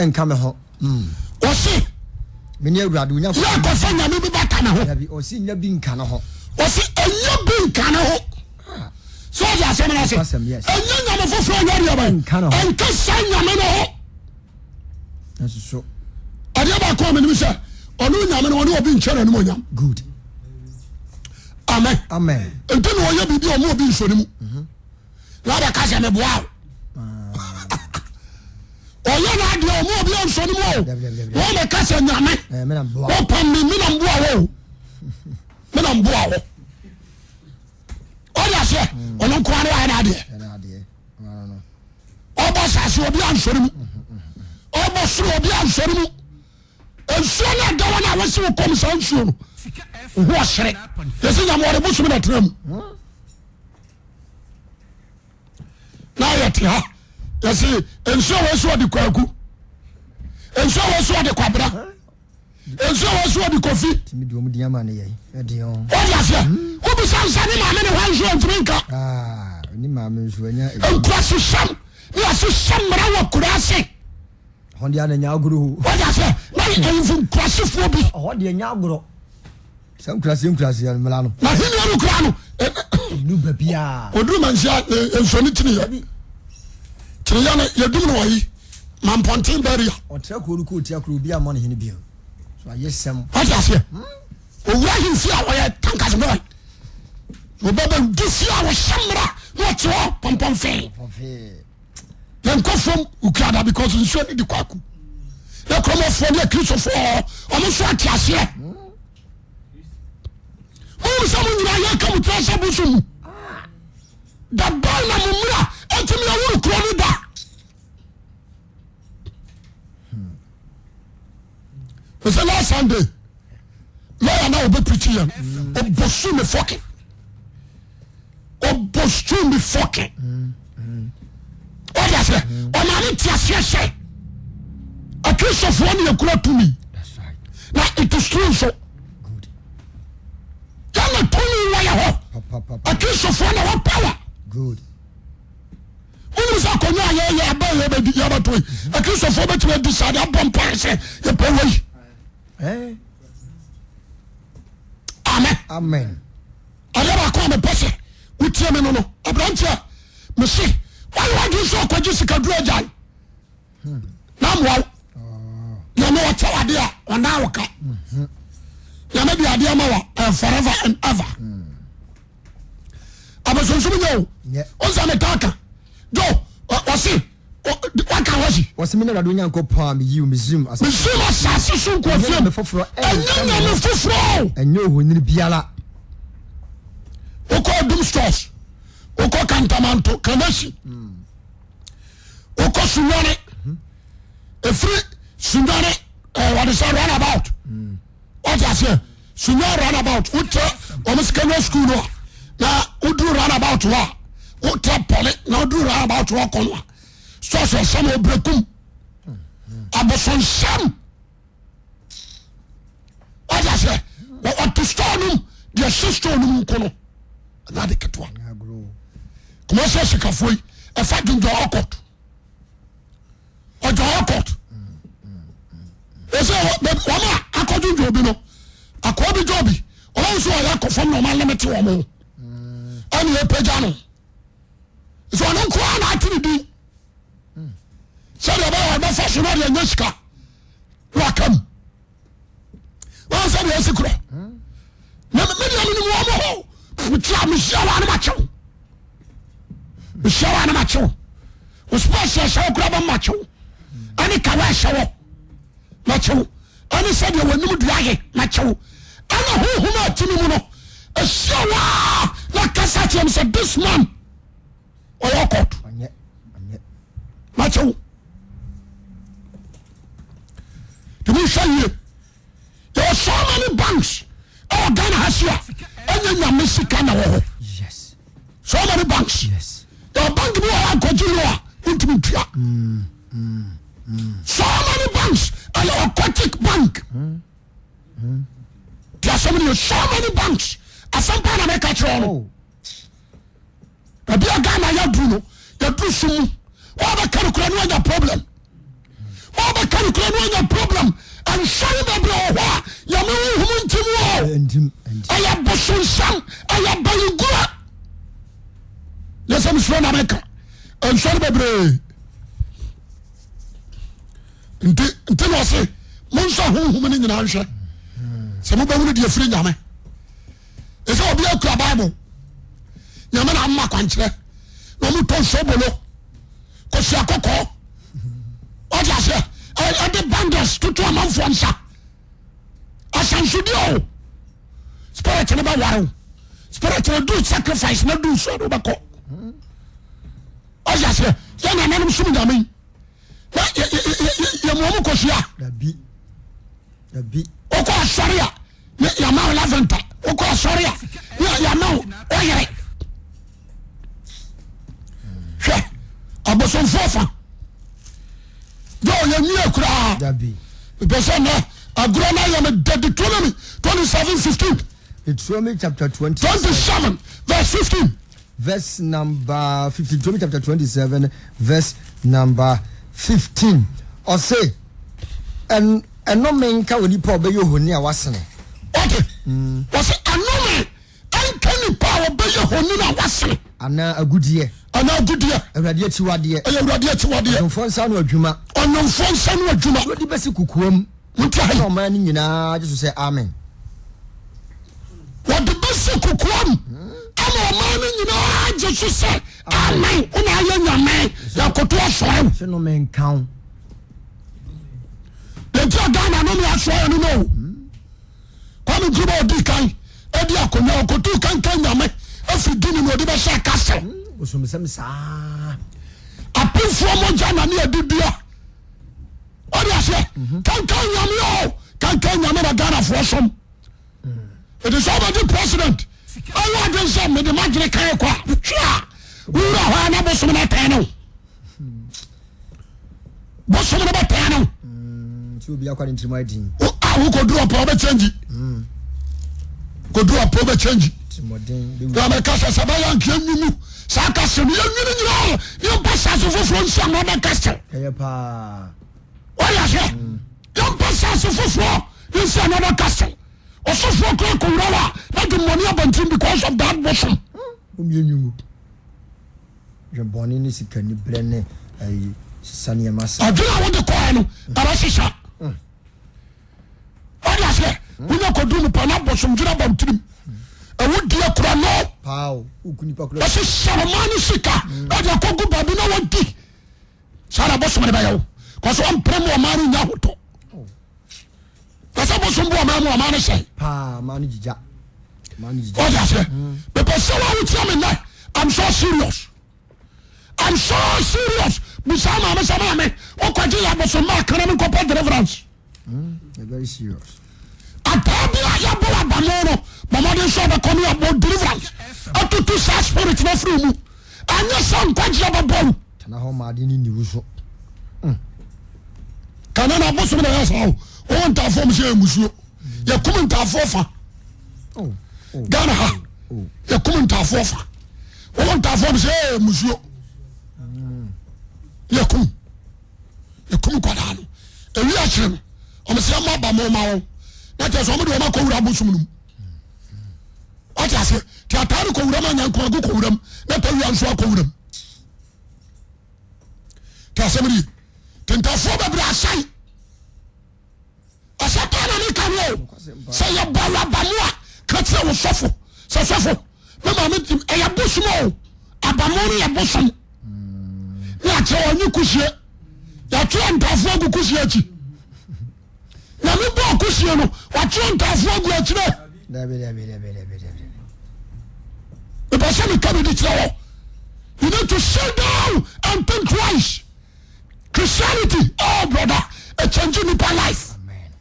nka me ho. Mm. Ɔse. Mene Awurade wo Nyankopɔn. Yɛ nkɔfa nyame bi bata ne ho. Dabi, ɔse nnya bi nka ne ho. Ɔse ɛnya bi nka ne ho. Ah. So ɔde asɛm no ase. Ɛnya nyame foforɔ nyɛ deɛ bɛn. Nka ne ho. Nka saa nyame no ho. Nanso so. Adeɛ baako a menim sɛ ɔno nyame no ɔne obi nkyɛ n'anim onyam. Good. Amen. Amen. Nti na ɔyɛ biribi a ɔmo obi nsɔ ne mu. Mhm. Na ɔbɛka sɛ meboa wo. Ah. Ɔyɛ n'adeɛ ɔmo obi nsɔ ne mu o. Na ɔbɛka sɛ nyame. Eh, Ɔpam me me na mboa wo o. Me na mboa wo. Ɔde aseɛ mm. ɔno nko ara wayɛ n'adeɛ. Ɔbɔ asase obi ansɔre mu. Ɔbɔ soro obi ansɔre mu. Nsuo no ɛda hɔ no a wɔsi wo kɔm saa nsuo no. Ho ɔhyere. Yɛsi nyame ɔde bosom na ɛtena mu. Na yɛte ha. Yɛsi nsuo wɔ so ɔde kwaku. Nsuo wɔ so ɔde kwabra. Nsuo wɔ so ɔde kofi. Wɔde aseɛ. Wobisa nsa ne maame ne hɔ nsuo ntumi nka. Ah, Nkurasesɛm ne yɛahyehyɛ mmara wɔ kura ase. Ɛhɔ deɛ na nya agorɔ o. Wɔde aseɛ na ahemfo nkurasefoɔ bi. Ɛhɔ deɛ nya agorɔ. Sɛ nkuraseɛ nkuraseɛ mmara no. Na ahenni no kura no. Ɛnu baabiara. Oduru manhyia nsuo ne kyiniiɛ. Kyiniiɛ no yɛdum no wɔ yi mampɔnten barrier. Ɔtra kuro no kɔ ɔtia kuro obi ammɔ ne hene bio. So ayɛ sɛm. Wɔde aseɛ. Owura ahemfie a ɔyɛ tankas boy. Ɔbɛbɛ di fie a wɔhyɛ mmara na ɔte hɔ pɔmpɔnfee. Yɛnkɔ fam Ukuada because nsuo no di kwaku. Na kuromɔfoɔ ne akristofoɔ ɔmo nso ate aseɛ. Mo sɛ mo nyinaa yɛka mo tiri ahyɛ bosom mu. Da bɛn na mo mmra ɛtumi awuru kuro no da. Mese last Sunday lawyer na ɔbɛ preach yɛn ɔbɔ su mi fɔkin ɔbɔ su mi fɔkin ɔdi aseɛ ɔmaa ne ti aseɛ sɛ akristofoɔ ne ekura tumi na it is true nso yɛn na tumi wɔ yɛ hɔ akristofoɔ na wɔ power. Good. Wonim sɛ akonnwa a yɛyɛ aba yɛbɛdi yɛbɛto yi akristofoɔ bɛtumi adi saa de abɔ mpae sɛ yɛpɛ wei. Amen. Amen. Adeɛ baako a mepɛ sɛ wotie me no no aberanteɛ a. Mese wayɛ wadwene sɛ ɔkɔgye sikaduro agyae na mmoa wo. Nyame ɔkyɛ wo adeɛ a ɔnaa wo ka. Nyame de adeɛ ma wa eh, forever and ever. Abosonsom nyɛ o. Ɔsɛ metaa ka. Jo ɔse waka hɔ si. Wɔsi mi ne Awurade Onyankopɔn a meyi wo Misraim asase. Misraim asase so nkoafie Ɛnyɛ nyame foforɔ. Ɛnyɛ nyame foforɔ. Ɛnyɛ ohoni biara. Wokɔ Odum stores, wokɔ Kantamanto, Kanasi, wokɔ Sunyani, efiri Sunyani ɛɛ wɔde sɛ runabout. Wate aseɛ Sunyani runabout wotrɛ wɔn secondary school no a na woduru runabout hɔ a wotrɛ pɔle na woduru runabout hɔ kɔ no a stores ɛsɛm obrekum abosonsɛm. Wate aseɛ wɔte store no mu deɛ ɛhyɛ store no mu nko no ɛnyɛ ade ketewa. Kumasi asikafoɔ yi ɛfa dwendwen ɔkɔt ɔdwa ɔkɔt ɛsɛ wɔn a akɔdwendwen obi no akɔɔ bi dwa obi wɔn nso ɔyɛ akɔ fam na wɔn alimite wɔn ho ɛna ɛpagya no nso ɔno nko ara na ate ne din sɛdeɛ ɛbɛyɛ ɔbɛfa so na ɔde anya sika na waka mu wɔn sɛ deɛ ɛsi korɔ na me deɛ menim wɔn hɔ mekyia mehyia wɔn anam akyew mehyia wɔn anam akyew wo spɛs ɛhyɛ wo kora bɛma akyew ɛne kawa ɛhyɛ wɔ makyew ɛne sɛdeɛ wɔnim dua yɛ makyew ɛne honhom a ɛte ne mu no ɛhyia wɔ a na kasa kyerɛ m sɛ this man ɔyɛ ɔkɔt makyɛw tèmi nhwɛ yie yɛwɔ so many banks ɛwɔ Ghana ha si a ɛnyɛ nyame sika na wɔ hɔ so many banks yɛwɔ bank bi wɔ hɔ akɔgye loan a wontumi ntua so many banks ɛyɛ occultic bank tí asɛm ni yɛ so many banks asɛm paa na mɛka kyerɛ ɔno. Oh. Baabi a Ghana yɛaduru no, yɛduru sum mu. Wɔbɛka no kora no anya problem. Wɔbɛka no kora no anya problem. Nsɔre bebree wɔ hɔ a nyame honhom ntim o. Ɛyɛ bosonsɛm, ɛyɛ bayigura. Yɛ sɛ mesuro na meka. Nsɔre bebree. Nti nti na ɔse monsɔ honhom no nyinaa nhwɛ. Sɛ mobɛhunu deɛ firi nyame. Ɛsɛ obi akura Bible. Nyame na ama kwankyerɛ. Na ɔmo tɔ nsuo bolo. Kosua kɔkɔɔ. Ɔte aseɛ. Ɛde bangles toto amanfoɔ nsa. Asansodeɛ o. Spirit no bɛware o. Spirit no do sacrifice na do nsuo no bɛkɔ. Ɔte aseɛ. Yɛ nananom som nyame yi. Na yɛ mu ɔmo kosua. Wokɔ asɔre a. Yɛama wo laventa wokɔ asɔre a yɛama wo ɔyere hwɛ abosomfoɔ fa dɛ yɛnwie koraa mepɛ sɛ nɛ agorɔ no ayɛ me dɛ Deuteronomy 27 15 Deuteronomy chapter 27 verse 15 Verse number 15 Deuteronomy chapter 27 verse number 15 Ɔse, Ɛn, ɛnome nka onipa a ɔbɛyɛ ohoni a wasene. Ɔte, ɔse, ɛnome nka nipa a ɔbɛyɛ honi a wasene. Anaa agudeɛ. Anaa agudeɛ. Awurade akyiwadeɛ. Ɛyɛ Awurade akyiwadeɛ. Ɔnwomfoɔ nsa ano adwuma. Ɔnwomfoɔ nsa ano adwuma. Na ɔde bɛsi kokoam. Monti ha yi. Ɛna ɔman no nyinaa gye so sɛ, Amen. Wɔde bɛsi kokoam ama ɔman no nyinaa gye so sɛ, Amen. Wo na ayɛ nyame, yɛkoto asɔre wo. Sɛ nnome nka wo. Yɛnti a Ghana nnome asoa yɛn no no. Kwame Nkrumah ɔdi kan adi akonnwa ɔkoto kankan nyame afiri Guinea na ɔde bɛhyɛ castle. Bosomsɛm saa. Apemfoɔ mogya na ne adi dua. Ɔde aseɛ kankan nyame o kankan nyame na Ghanafoɔ som. Ɛde sɛ ɔbɛgye president ɛwɔ adwene sɛ mede m'adwene kan kɔ a twe a wowura hɔ a na bosom no atɛn no. Bosom no bɛtɛn no. Nti obi akwa ne ntirim ayɛ din. A wokɔduru ɔpɛ wobɛkyɛngyi. Kɔduru ɔpɛ wobɛkyɛngyi. Na mɛka sɛ sɛ bɛyɛ nka yɛnwunu saa kase no yɛnwunu nyinaa ne yɛmpa sase foforɔ nsi another castle. Ɛyɛ paa. Wɔyɛ sɛ yɛmpa sase foforɔ nsi another castle. Ɔsɔfoɔ kora kɔwura hɔ a na de mmɔne abɔnten because of that bosom. Wɔn yɛnwunu. Dwebɔne ne sikaniberɛ ne ayi sesa nneɛma sa. Adwene a wode kɔɛ no ɛbɛsesa. Wode aseɛ wonya kɔduru no pɛ na bosomdwene aba wo tirim. Ɛwo die kura no. Paa o, woku nipa kura. Wɔhyehyɛ ɔman no sika ɛde akɔgu baabi na wɔdi. Saa na bosom no bɛyɛ wo. Kɔsɛ wɔmpere mu ɔman no nya ahotɔ. Na sɛ bosom bu ɔman mu ɔman no sɛe. Paa, ɔman no gyigya. Ɔman no gyigya. Wode aseɛ mepɛ sɛ wo a wotia me nnɛ I'm so serious. I'm so serious. Busa maame sɛ maame wokɔgye yɛ abosom ma akana me nkɔpɛ deliverance. Very serious. Ataa bi a yɛbɔ abamo no bɔ mmɔden sɛ ɔbɛkɔ ne abɔ deliverance atutu saa spirit no afiri mu. Anyɛ sɛ nkwagyeɛ bɛbɔ wo. Tena hɔ ma ade ne nni wo so. Kane na abosom na ɛyɛ saa o. Wɔwɔ ntaafoɔ mu sɛ yɛ musuo. Yɛkum ntaafoɔ fa. Ghana ha yɛkum ntaafoɔ fa. Wɔwɔ ntaafoɔ mu sɛ yɛ musuo. Yɛkum yɛkum nkwadaa no. Ewi akyire no wɔn sɛ ɛma ba mo ma wɔn. Na kyerɛ sɛ wɔn de wɔn akɔ wura abosom no mu. Wate ase? Te ataa no kɔ wura mu anyankomago kɔ wura mu na tawia nso akɔ wura mu. Te asɛm ni. Te ntafoɔ bebree asan. Asɛm paa na meka no o. Sɛ yɛbɔ awuraba mu a, ka kyerɛ wo sɔfo sɛ sɔfo me maame tim ɛyɛ bosom o. Abamu no yɛ bosom. Ne akyerɛ wɔn nye kusie. Yɛatwerɛ ntafoɔ agu kusie akyi. Nyame bɔɔ kusie no, watwerɛ ntafoɔ agu akyire. Mepɛ sɛ meka biribi kyerɛ wɔ. You need to sit down and think twice. Christianity, oh brother, it change nipa life. Amen.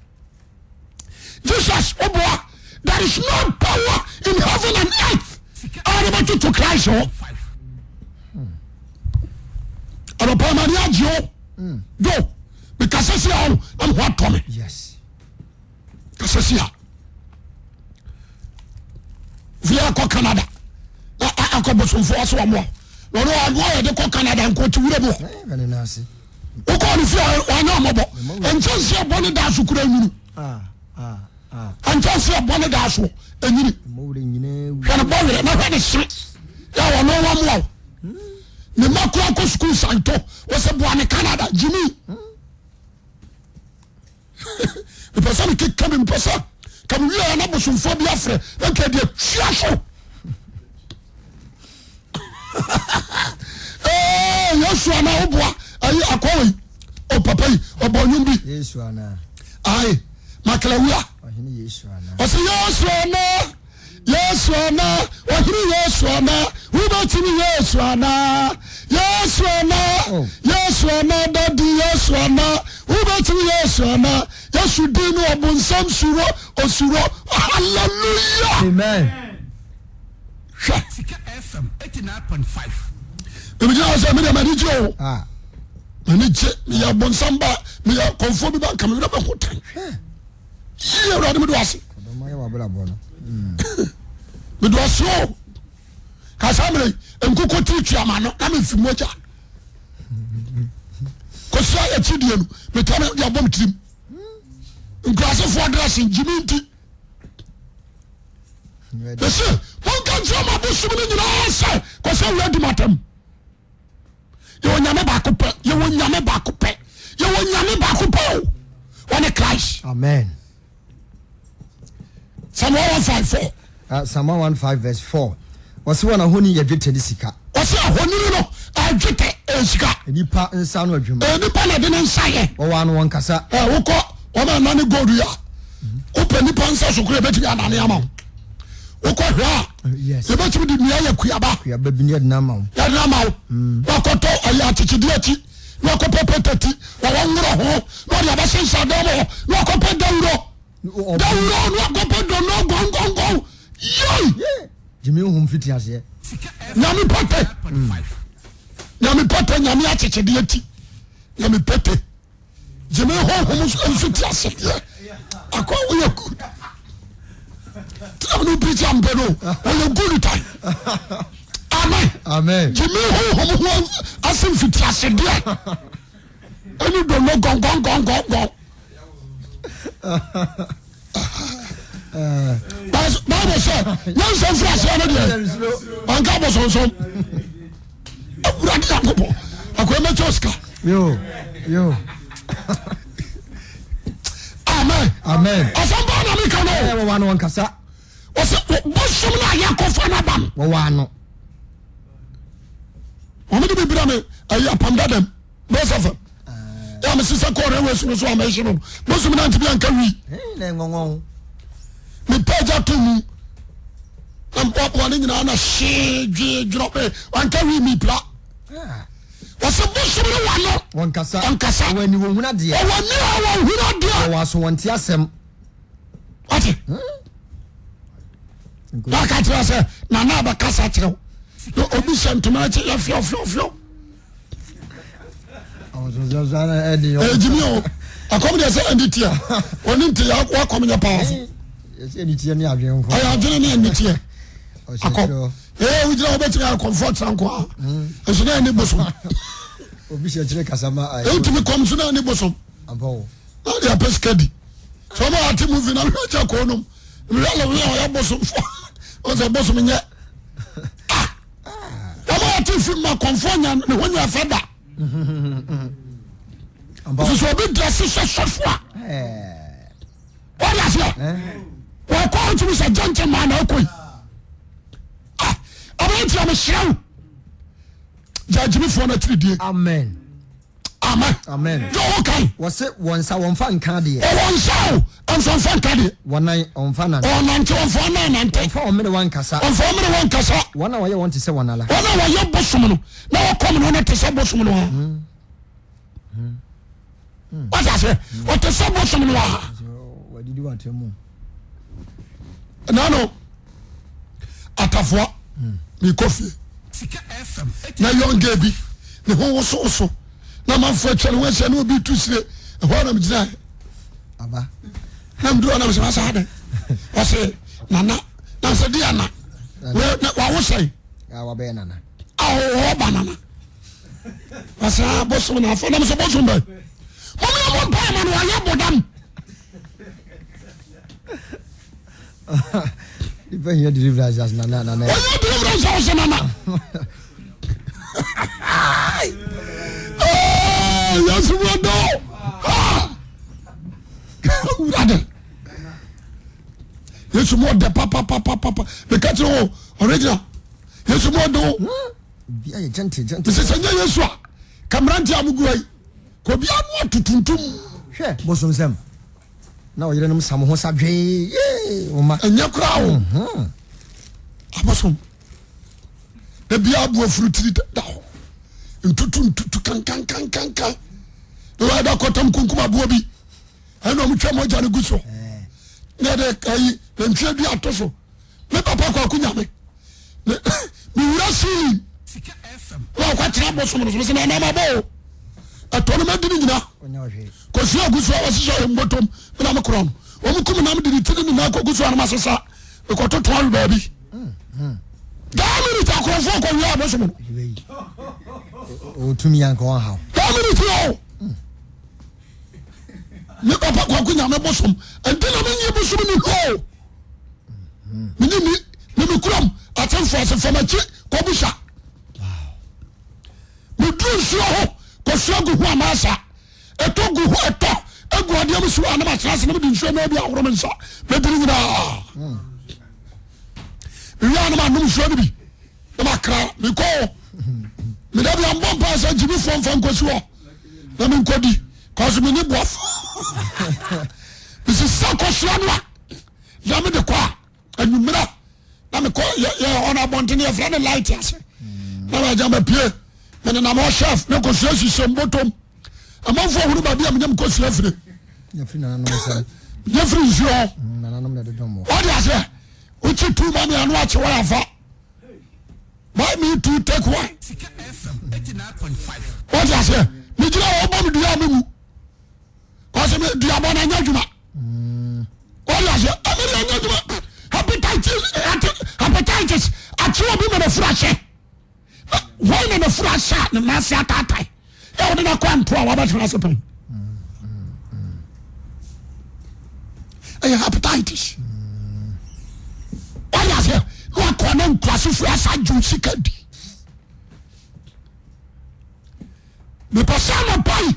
Jesus, oh boy, there is no power in heaven and earth. A wɔde bɛtoto Christ hɔ. Anɔpa amane agye o. Do, mekasa si a na me ho atɔ me. Yes. Kasa si a. Fi akɔ Canada. Na akɔ bosomfoɔ ase wɔn a. Na ɔno ɔno ayɛ de kɔ Canada nko ti wura mu hɔ. Ɛne n'ase. Wokɔ ne fie a wanyɛ ɔmɔbɔ. Nkyɛnse ɛbɔ ne daa so kura nwunu. Ah, ah, ah. Nkyɛnse ɛbɔ ne daa so enyini. Mmɔwerɛ nyinaa wu. Hwɛ ne bɔ werɛ na hwɛ ne se. Yɛ ɔno wɔn mo Ne mma kura kɔ sukuu santo. Wɔsɛ boa ne Canada gyimi. Mepɛ sɛ mekeka bi mepɛ sɛ ka me wie na bosomfoɔ bi afrɛ na nka deɛ tua so. Ee, Yesu ana woboa ayi akɔ wei o papa yi ɔbɔ nnwom bi. Yesu ana. Ayi makalawia. Ɔhene Yesu ana. Ɔsɛ Yesu ana. Yesu ana, ɔhene Yesu ana, wobɛtumi Yesu ana, Yesu ana, Oh. Yesu ana, dadi Yesu ana, wobɛtumi Yesu ana, Yesu din no ɔbonsam suro, osuro, hallelujah. Amen. Hwɛ. Sika FM 89.5. Ebi gyina hɔ sɛ medeɛ m'ani gye o. Ah. M'ani gye, meyɛ bonsam ba, meyɛ kɔnfoɔ bi ba nka me werɛ bɛho tan. Hwɛ. Yie awurade mede wase. Mede wase o. Kasa mmerɛ nkokɔ tiri tua ma no na mefi mogya. Kɔsi ayɛ kyidie no metɔ no de abɔ me tirim. Nkurasefoɔ dressing gyimi nti. Mese monka nkyerɛ mo abosom no nyinaa sɛ kɔsɛ awura di matam. Yɛwɔ nyame baako pɛ. Yɛwɔ nyame baako pɛ. Yɛwɔ nyame baako pɛ o. Wɔne Christ. Amen. Psalm 115 4. Psalm 115 verse 4. Wɔsi wɔn ahoni yɛ dwetɛ ne sika. Wɔsi ahoni no dwetɛ ɛyɛ sika. Nipa nsa ano adwuma. Nipa na de ne nsa yɛ. Wɔwɔ ano wɔn kasa. Ɛ wokɔ wɔn a nane gold yɛ a wopɛ nipa nsa so koro ebetumi anane ama wo. Wokɔ hwɛ a yɛbɛtumi de nnua yɛ kuaba. Kuaba bi ne yɛde ama wo. Yɛde ama wo. Wakɔtɔ ɛyɛ akyekyedeɛ akyi na wakɔpɛ pɛtɛ ti na wɔnworɔ ho na ɔde abɛsensɛn dan mu hɔ na wakɔpɛ dawuro. Dawuro na wakɔpɛ dono gɔngɔngɔn yei. Gyimi nhom fiti aseɛ. Nyame pɛtɛ. Nyame pɛtɛ nyame akyekyedeɛ ti nyame pɛtɛ. Gyimi honhom mfiti aseɛ akɔ woyɛ good tena no preach ampɛ no wɔyɛ good time amen Amen. gyimi honhom ho ase mfiti asedeɛ ɛne dono gɔngɔngɔngɔngɔn Bible sɛ nyansa mfiri aseɛ no deɛ ɔnka abosonsom. Awurade Nyankopɔn akoa mɛkyɛ sika. Yo yo. Amen. Amen. Asɛm baa na meka no. Ɛɛ wɔwɔ ano wɔnkasa. Wɔsɛ bosom no a yɛkɔfa no aba no. Wɔwɔ ano. Wɔn de bi bira mi ɛyɛ apam dadam bɛsɛ fam. Yà mi sisɛ kɔɔ railway so no so a mɛ ehye no bosom náà ntumi anka wi. Mi pɛ gya to mu na mpoapoa ne nyinaa na hyee dwee dwerɛ bɛ wanka wi mi pira. Wɔsɛ bosom no wa no. Wɔnkasa. Wɔnkasa. Wɔwɔ ani wɔn hunu adeɛ. Wɔwɔ ani a wɔn hunu adeɛ. Wɔwɔ aso wɔn ti asɛm. Wate. Waka kyerɛ sɛ nana abɛkasa kyerɛ wo. Na obi hyɛ ntoma akyi yɛ fiɔfiɔfiɔ. Ɛgyimi o. Akɔm deɛ sɛ ɛndi teɛ. Ɔne nti yɛ wakɔm nyɛ powerful. Ɛyɛ adwene ne ɛndi teɛ. Akɔm. Ee wogyina hɔ bɛtumi ayɛ kɔmfoɔ tra nko a. Nso na ɛni bosom. Ɛwotumi kɔm so na ɛni bosom. Na ɔde apɛ sika di. Sɛ ɔma ate movie na mehwɛ kyɛ kɔɔ nom. Mehwɛ lɔwe a ɔyɛ bosom fo. Ɔsɛ bosom nyɛ. Ah! Ɔma ate fi ma kɔmfoɔ nya ne ho nyɛ fɛ da. Nso sɛ obi dresse sɛ sɔfo a. Wɔde aseɛ. Wɔkɔ ɔtumi sɛ gyɛnkyɛn maa na ɔkɔ yi. Ah, aberanteɛ mesrɛ wo gya agyimifoɔ no atiridie. Amen. Amen. Amen. Yɛ ɔwɔ kan. Wɔse wɔn nsa wɔnfa nka adeɛ. Ɔwɔ nsa o nso ɔnfa nka adeɛ. Wɔn nan ɔnfa nante. Ɔnante ɔnfa nan nante. Ɔnfa wɔn mene wɔn nkasa. Ɔnfa wɔn mene wɔn nkasa. Wɔn a wɔyɛ wɔn te sɛ wɔn ala. Wɔn a wɔyɛ bosom no na wɔkɔm no no te sɛ bosom no a. Hmm. Wate aseɛ ɔte sɛ bosom no a. Nano atafoa mekɔ fie na young girl bi ne ho wosowoso na manfoɔ atwa ne ho ahyia ne obi tu sire ɛhɔ na megyina na meduru hɔ na mesɛ masa adɛn ɔse nana na sɛ di ana wawo sɛn a ɔwɔ nana Ɔsɛ ah, bosom na afɔ nam sɛ bosom bɛ. Mɔmɔ yɛ mɔ mpa ama no wayɛ bɔdam. Nipa hia deliverance as nana nana. Ɔyɛ deliverance a ɔsɛ nana. Yesu mu ɔdɔ. Wurade. Yesu mu ɔdɛ papapapapa. Meka kyerɛ wo original. Yesu mu ɔdɔ. Obiara yɛ gentle gentle. Mesɛ sɛ nyɛ Yesu a, ka mmeranteɛ a mogu ha yi, ka obiara no ato tuntum. Hwɛ bosomsɛm na ɔyerenom sa mo ho sa dwee yee wo mma. Ɛnyɛ koraa o. Mhm. Abosom. Da biara aboa furu tiri da hɔ. Ntutu ntutu kankankankankan. Na wɔayɛ da kɔtam kunkum aboa bi. Ɛna wɔn twɛ mogya no gu so. Na yɛde ayi nantwie dua ato so. Me papa kwaku nyame. Mewura ceiling na ɔkɔtena bosom no so mesɛ na anam abɔ o ɛtɔ no madi no nyina kɔsua agu so a wɔhyehyɛ yɛ mbɔtɔm mena me korɔ no wɔn kum nam de ne tiri ne nan kɔgu so anam asesa mekɔtoto awe baabi daa minute akorɔfoɔ kɔwia abosom no daa minute o me papa kwaku nyame bosom ɛnti na menye bosom ni hɔ o mene ni ne me kurom atemfo ase fam akyi kɔbusa meduru nsuo ho kɔsua gu ho amaasa ɛtɔ gu ho ɛtɔ egu adeɛ mu si hɔ anam atena ase na mede nsuo naa bi ahoro me nsa mɛdiri nyinaa mewia anam anom nsuo no bi na makra mekɔ meda bi ambɔ mpa sɛ gyimifoɔ mfa nkɔsi hɔ na menkɔdi kɔso mene boafo mesesa kɔsua no a na mede kɔ a anwummerɛ na mekɔ yɛ ɔno abɔntene yɛfrɛ no light ase na magya mapue menenam hɔ chef ne kɔsua hyehyɛ mbɔtɔm amanfoɔ hunu baabi a menyam kɔsua fire nyɛ firi nsuo hɔ wode aseɛ wokyi tu ma me ano akye wɔ afa buy me two take one wode aseɛ megyina hɔ wobɔ me dua a mewu kɔsɛ me duabɔ no anyɛ adwuma wɔde aseɛ ɛne deɛ ɛnyɛ adwuma hepatitis hepatitis akye obi ma n'afuru ahyɛ wɔn na n'afuru ahyɛ a ne nan ase ataatae yɛ wɔde n'akɔ anto a wabɛtena ase pɛn ɛyɛ hepatitis wɔde aseɛ na wakɔ ne nkurasefo asa gye sika di. Mepɛ sɛ anɔpa yi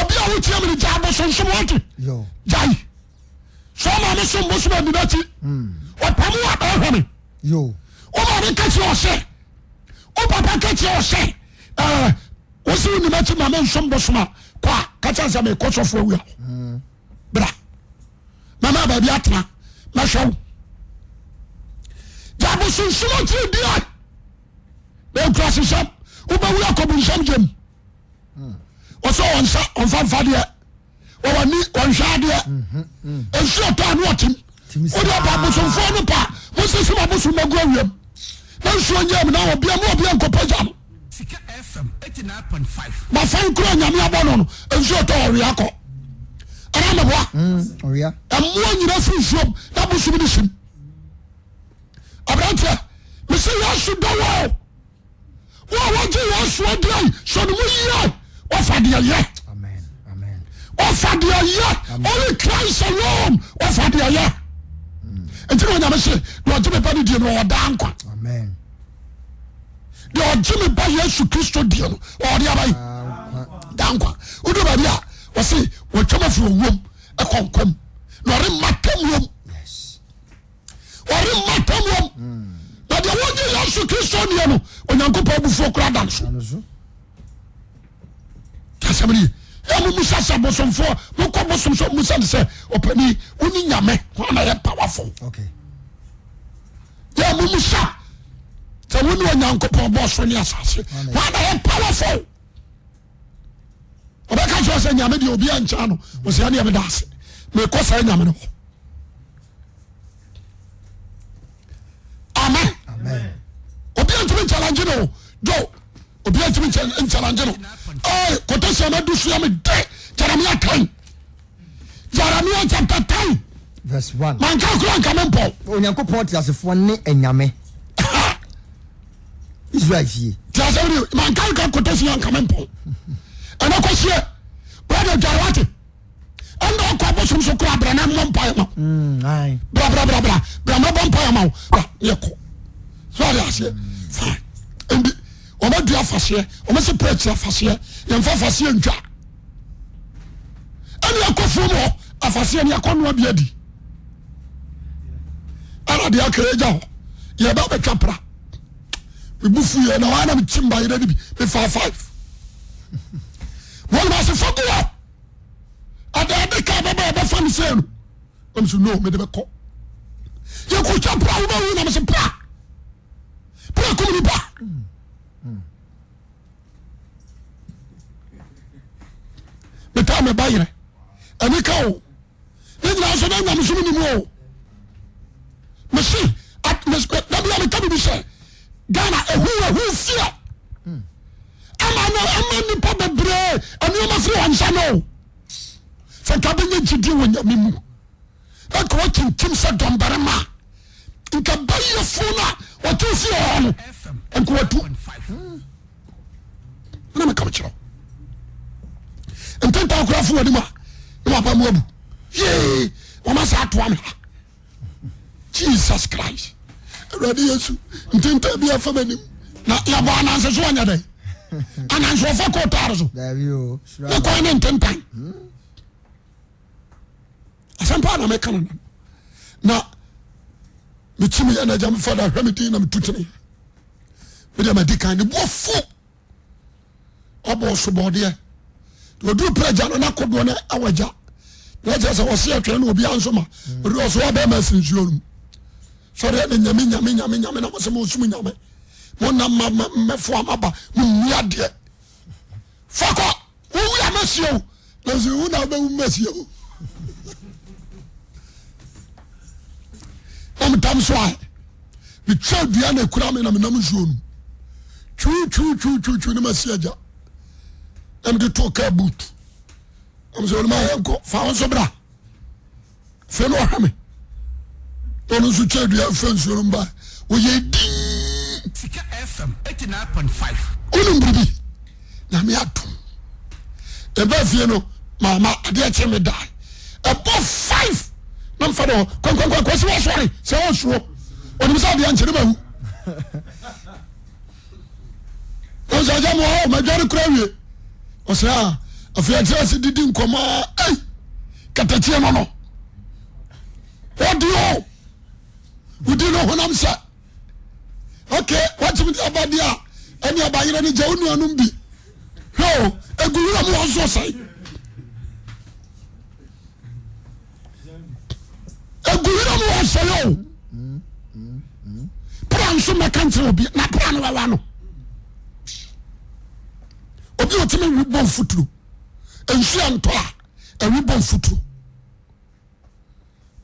obi a wotie me no gyae bosonsom wate. Gyae. Sɛ ɔma me som bosom adi n'akyi. Ɔpam wo a ɔhwɛ me. Wo maame ka kyerɛ ɔsɛ wo papa ka kyerɛ ɔsɛ ɛɛ wosi wo nim akyi ma me nsom bosom a kɔ a ka kyerɛ sɛ mekɔ sɔfo awia hɔ. Bra. Mama baabi atena mɛhwɛ wo. Gyae bosonsom akyiri di a. Na nkurasesɛm wobɛwu akɔ bonsam gyam ɔsɛ ɔwɔ nsa ɔmfa mfa deɛ ɔwɔ ani ɔnhwɛ adeɛ nsuo tɔ ano ɔtem wode ɔba abosomfoɔ no pa mosisi ma bosom magu awiam na nsuo nyɛ mu na obia mu obia nkɔpagya no mafan kura nyame abɔ no no nsuo tɔ ɔwea kɔ ɛna meboa mmoa nyina firi nsuom na bosom no sim aberanteɛ mese yesu dɔ wo wo a wogye yesu adiai sɔ no mu yie wɔfa deɛ yɛ wɔfa deɛ yɛ only Christ alone wɔfa deɛ yɛ nti na onyame se deɛ ɔgye me ba no die no ɔwɔ daa nkwa deɛ ɔgye me ba yesu kristo die no ɔwɔ deɛ abayi daa nkwa wodu baabi a wɔse wɔtwam afiri owuom ɛkɔ nkwam na ɔremma tamuom ɔremma atemmuom na deɛ wɔnye Yesu Kristo nniɛ no Onyankopɔn abufuo kora da no so asɛm no ye yɛ mo musa sɛ bosomfoɔ mokɔ bosom so musa ne sɛ ɔpani wo ne nyame hwan na yɛ powerful yɛ mo musa sɛ wo ne Onyankopɔn bɔɔ so ne asase hwan na yɛ powerful ɔbɛka kyerɛ sɛ nyame deɛ obi ankyɛn no ɔsɛ ɛneɛ meda ase mekɔ saa nyame no hɔ amen obi antumi nkyalangye no jo obi antumi nkyalangye no ee kɔtɛsi ama du sua mi de Jeremiah 10 Jeremiah chapter 10 verse 1 manka kura nka me mpɔ Onyankopɔn teasefoɔ ne anyame Israel fie te asɛm ni manka nka kɔtɛsi anka me mpɔ ɛnɛ kɔsiɛ brother dware wate ɛnna ɔkɔ abosom so kora bra na mmɔ mpaeɛ ma mm, bra bra bra bra bra mɛbɔ mpaeɛ ma wo bra ne yɛkɔ so ɔde aseɛ fine nti wɔn adu afaseɛ wɔn sɛ pɛrɛkyerɛ afaseɛ yɛnfa afaseɛ ntwa ɛne akɔ fuom hɔ afaseɛ ne akɔ noa bi adi ɛna deɛ aka agya hɔ yɛba bɛtwa pra mebu fu yɛ na wɔn anam kyim ba yɛrɛ no bi mefa five wɔn ase fa gu hɔ adaade kaa bɛba ɛbɛfa no sɛ no na mesɛ no mede bɛkɔ yɛkɔtwa pra wobɛwu na mesɛ pra pra kum nipa metaa meba yerɛ ɛne ka o ne nyinaa nso na nyamesom nim o mese dabia meka bibi sɛ Ghana ehu ehu fear ama no ama nipa bebree nneɛma firi wɔn nsa no sɛ nka bɛnya gyidie wɔ nyame mu na nka wɔkyinkyim sɛ dɔmbarima nka bɛyɛ fo no a wɔte fie hɔ no nka wɔtu na meka mekyerɛ ntenta kora fo w'anim a na waba mu abu yee wɔma saa atoa me ha Jesus Christ awurade Yesu ntenta bi afa m'anim na yɛbɔ ananse so ɔnyɛ dɛn ananse ɔfa kɔɔtaare so ne kwan ne ntentan asɛm paa na meka no na mekyi meyɛ na agya mefa da hwɛ me din na metu tene medeɛ madi kan ne boafu ɔbɔ sobɔdeɛ ɔduru pɛ agya no na kodoɔ no awɔ agya na kyerɛ sɛ wɔse ɛtwɛn no obiara nso ma ɔduru ɔso wabɛma afiri nsuo no mu sɔre ɛne nyame nyame nyame nyame na mo sɛ mo som nyame mo nam ma mɛfo amaba mo nni adeɛ fakɔ wowu a mɛsie o na sɛ wo na wobɛwu mɛsie o na metam so a metwa dua na ekura me na menam nsuo no twitwitwitwi ne masi agya na mede too kaa boot na mesɛ ɔnoma yɛnkɔ fa wo nso bra afei na ɔhwɛ me na ɔno nso twɛ dua fɛ nsuo no mba ɔyɛ din Sika FM 89.5. Wonim biribi? Nyame adom. Ɛba fie no, mama adeɛ kye me dae. Ɛbɔ five na mfa dɔ kwankwankwan kwasi wasɔre sɛ ɔsuro. Onim sɛ adeɛ nkye ne mawu. Na sɛ agya mo hɔ madware kora wie. Ɔsɛ a afei akyerɛ ase didi nkɔmɔ a ei katakyie no no ɔdi o wodi no honam sɛ ok watumi de aba deɛ a ɛne abayerɛ no gya wo nuanom bi hwɛ o egu wura mu wɔn so sɛe egu wura mu wɔn sɛe o pra nso mɛka nkyerɛ obi na pra no wawa no obi a ɔtumi wi bɔ mfuturo nsuo ntɔ a ɛwi bɔ mfuturo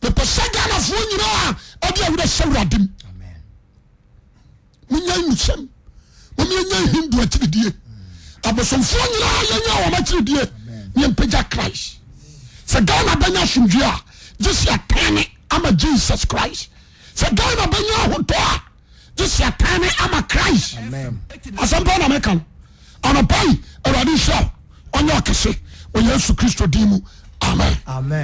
mepɛ sɛ Ghanafoɔ nyinaa ɛde awura hyɛ awurade mu munya nnuhyɛm mumyɛnya Hindu akyiridie abosomfoɔ nyinaa yɛnya wɔn akyiridie ne yɛmpagya Christ sɛ Ghana bɛnya asomdwie a gye sɛ yɛatane ama Jesus Christ sɛ Ghana bɛnya ahotɔ a gye sɛ yɛatane ama Christ asɛmpa na meka no anɔpa yi awurade nhyira wo ɔnyɛ ɔkɛse wɔ Yesu Kristo din mu amen. Amen.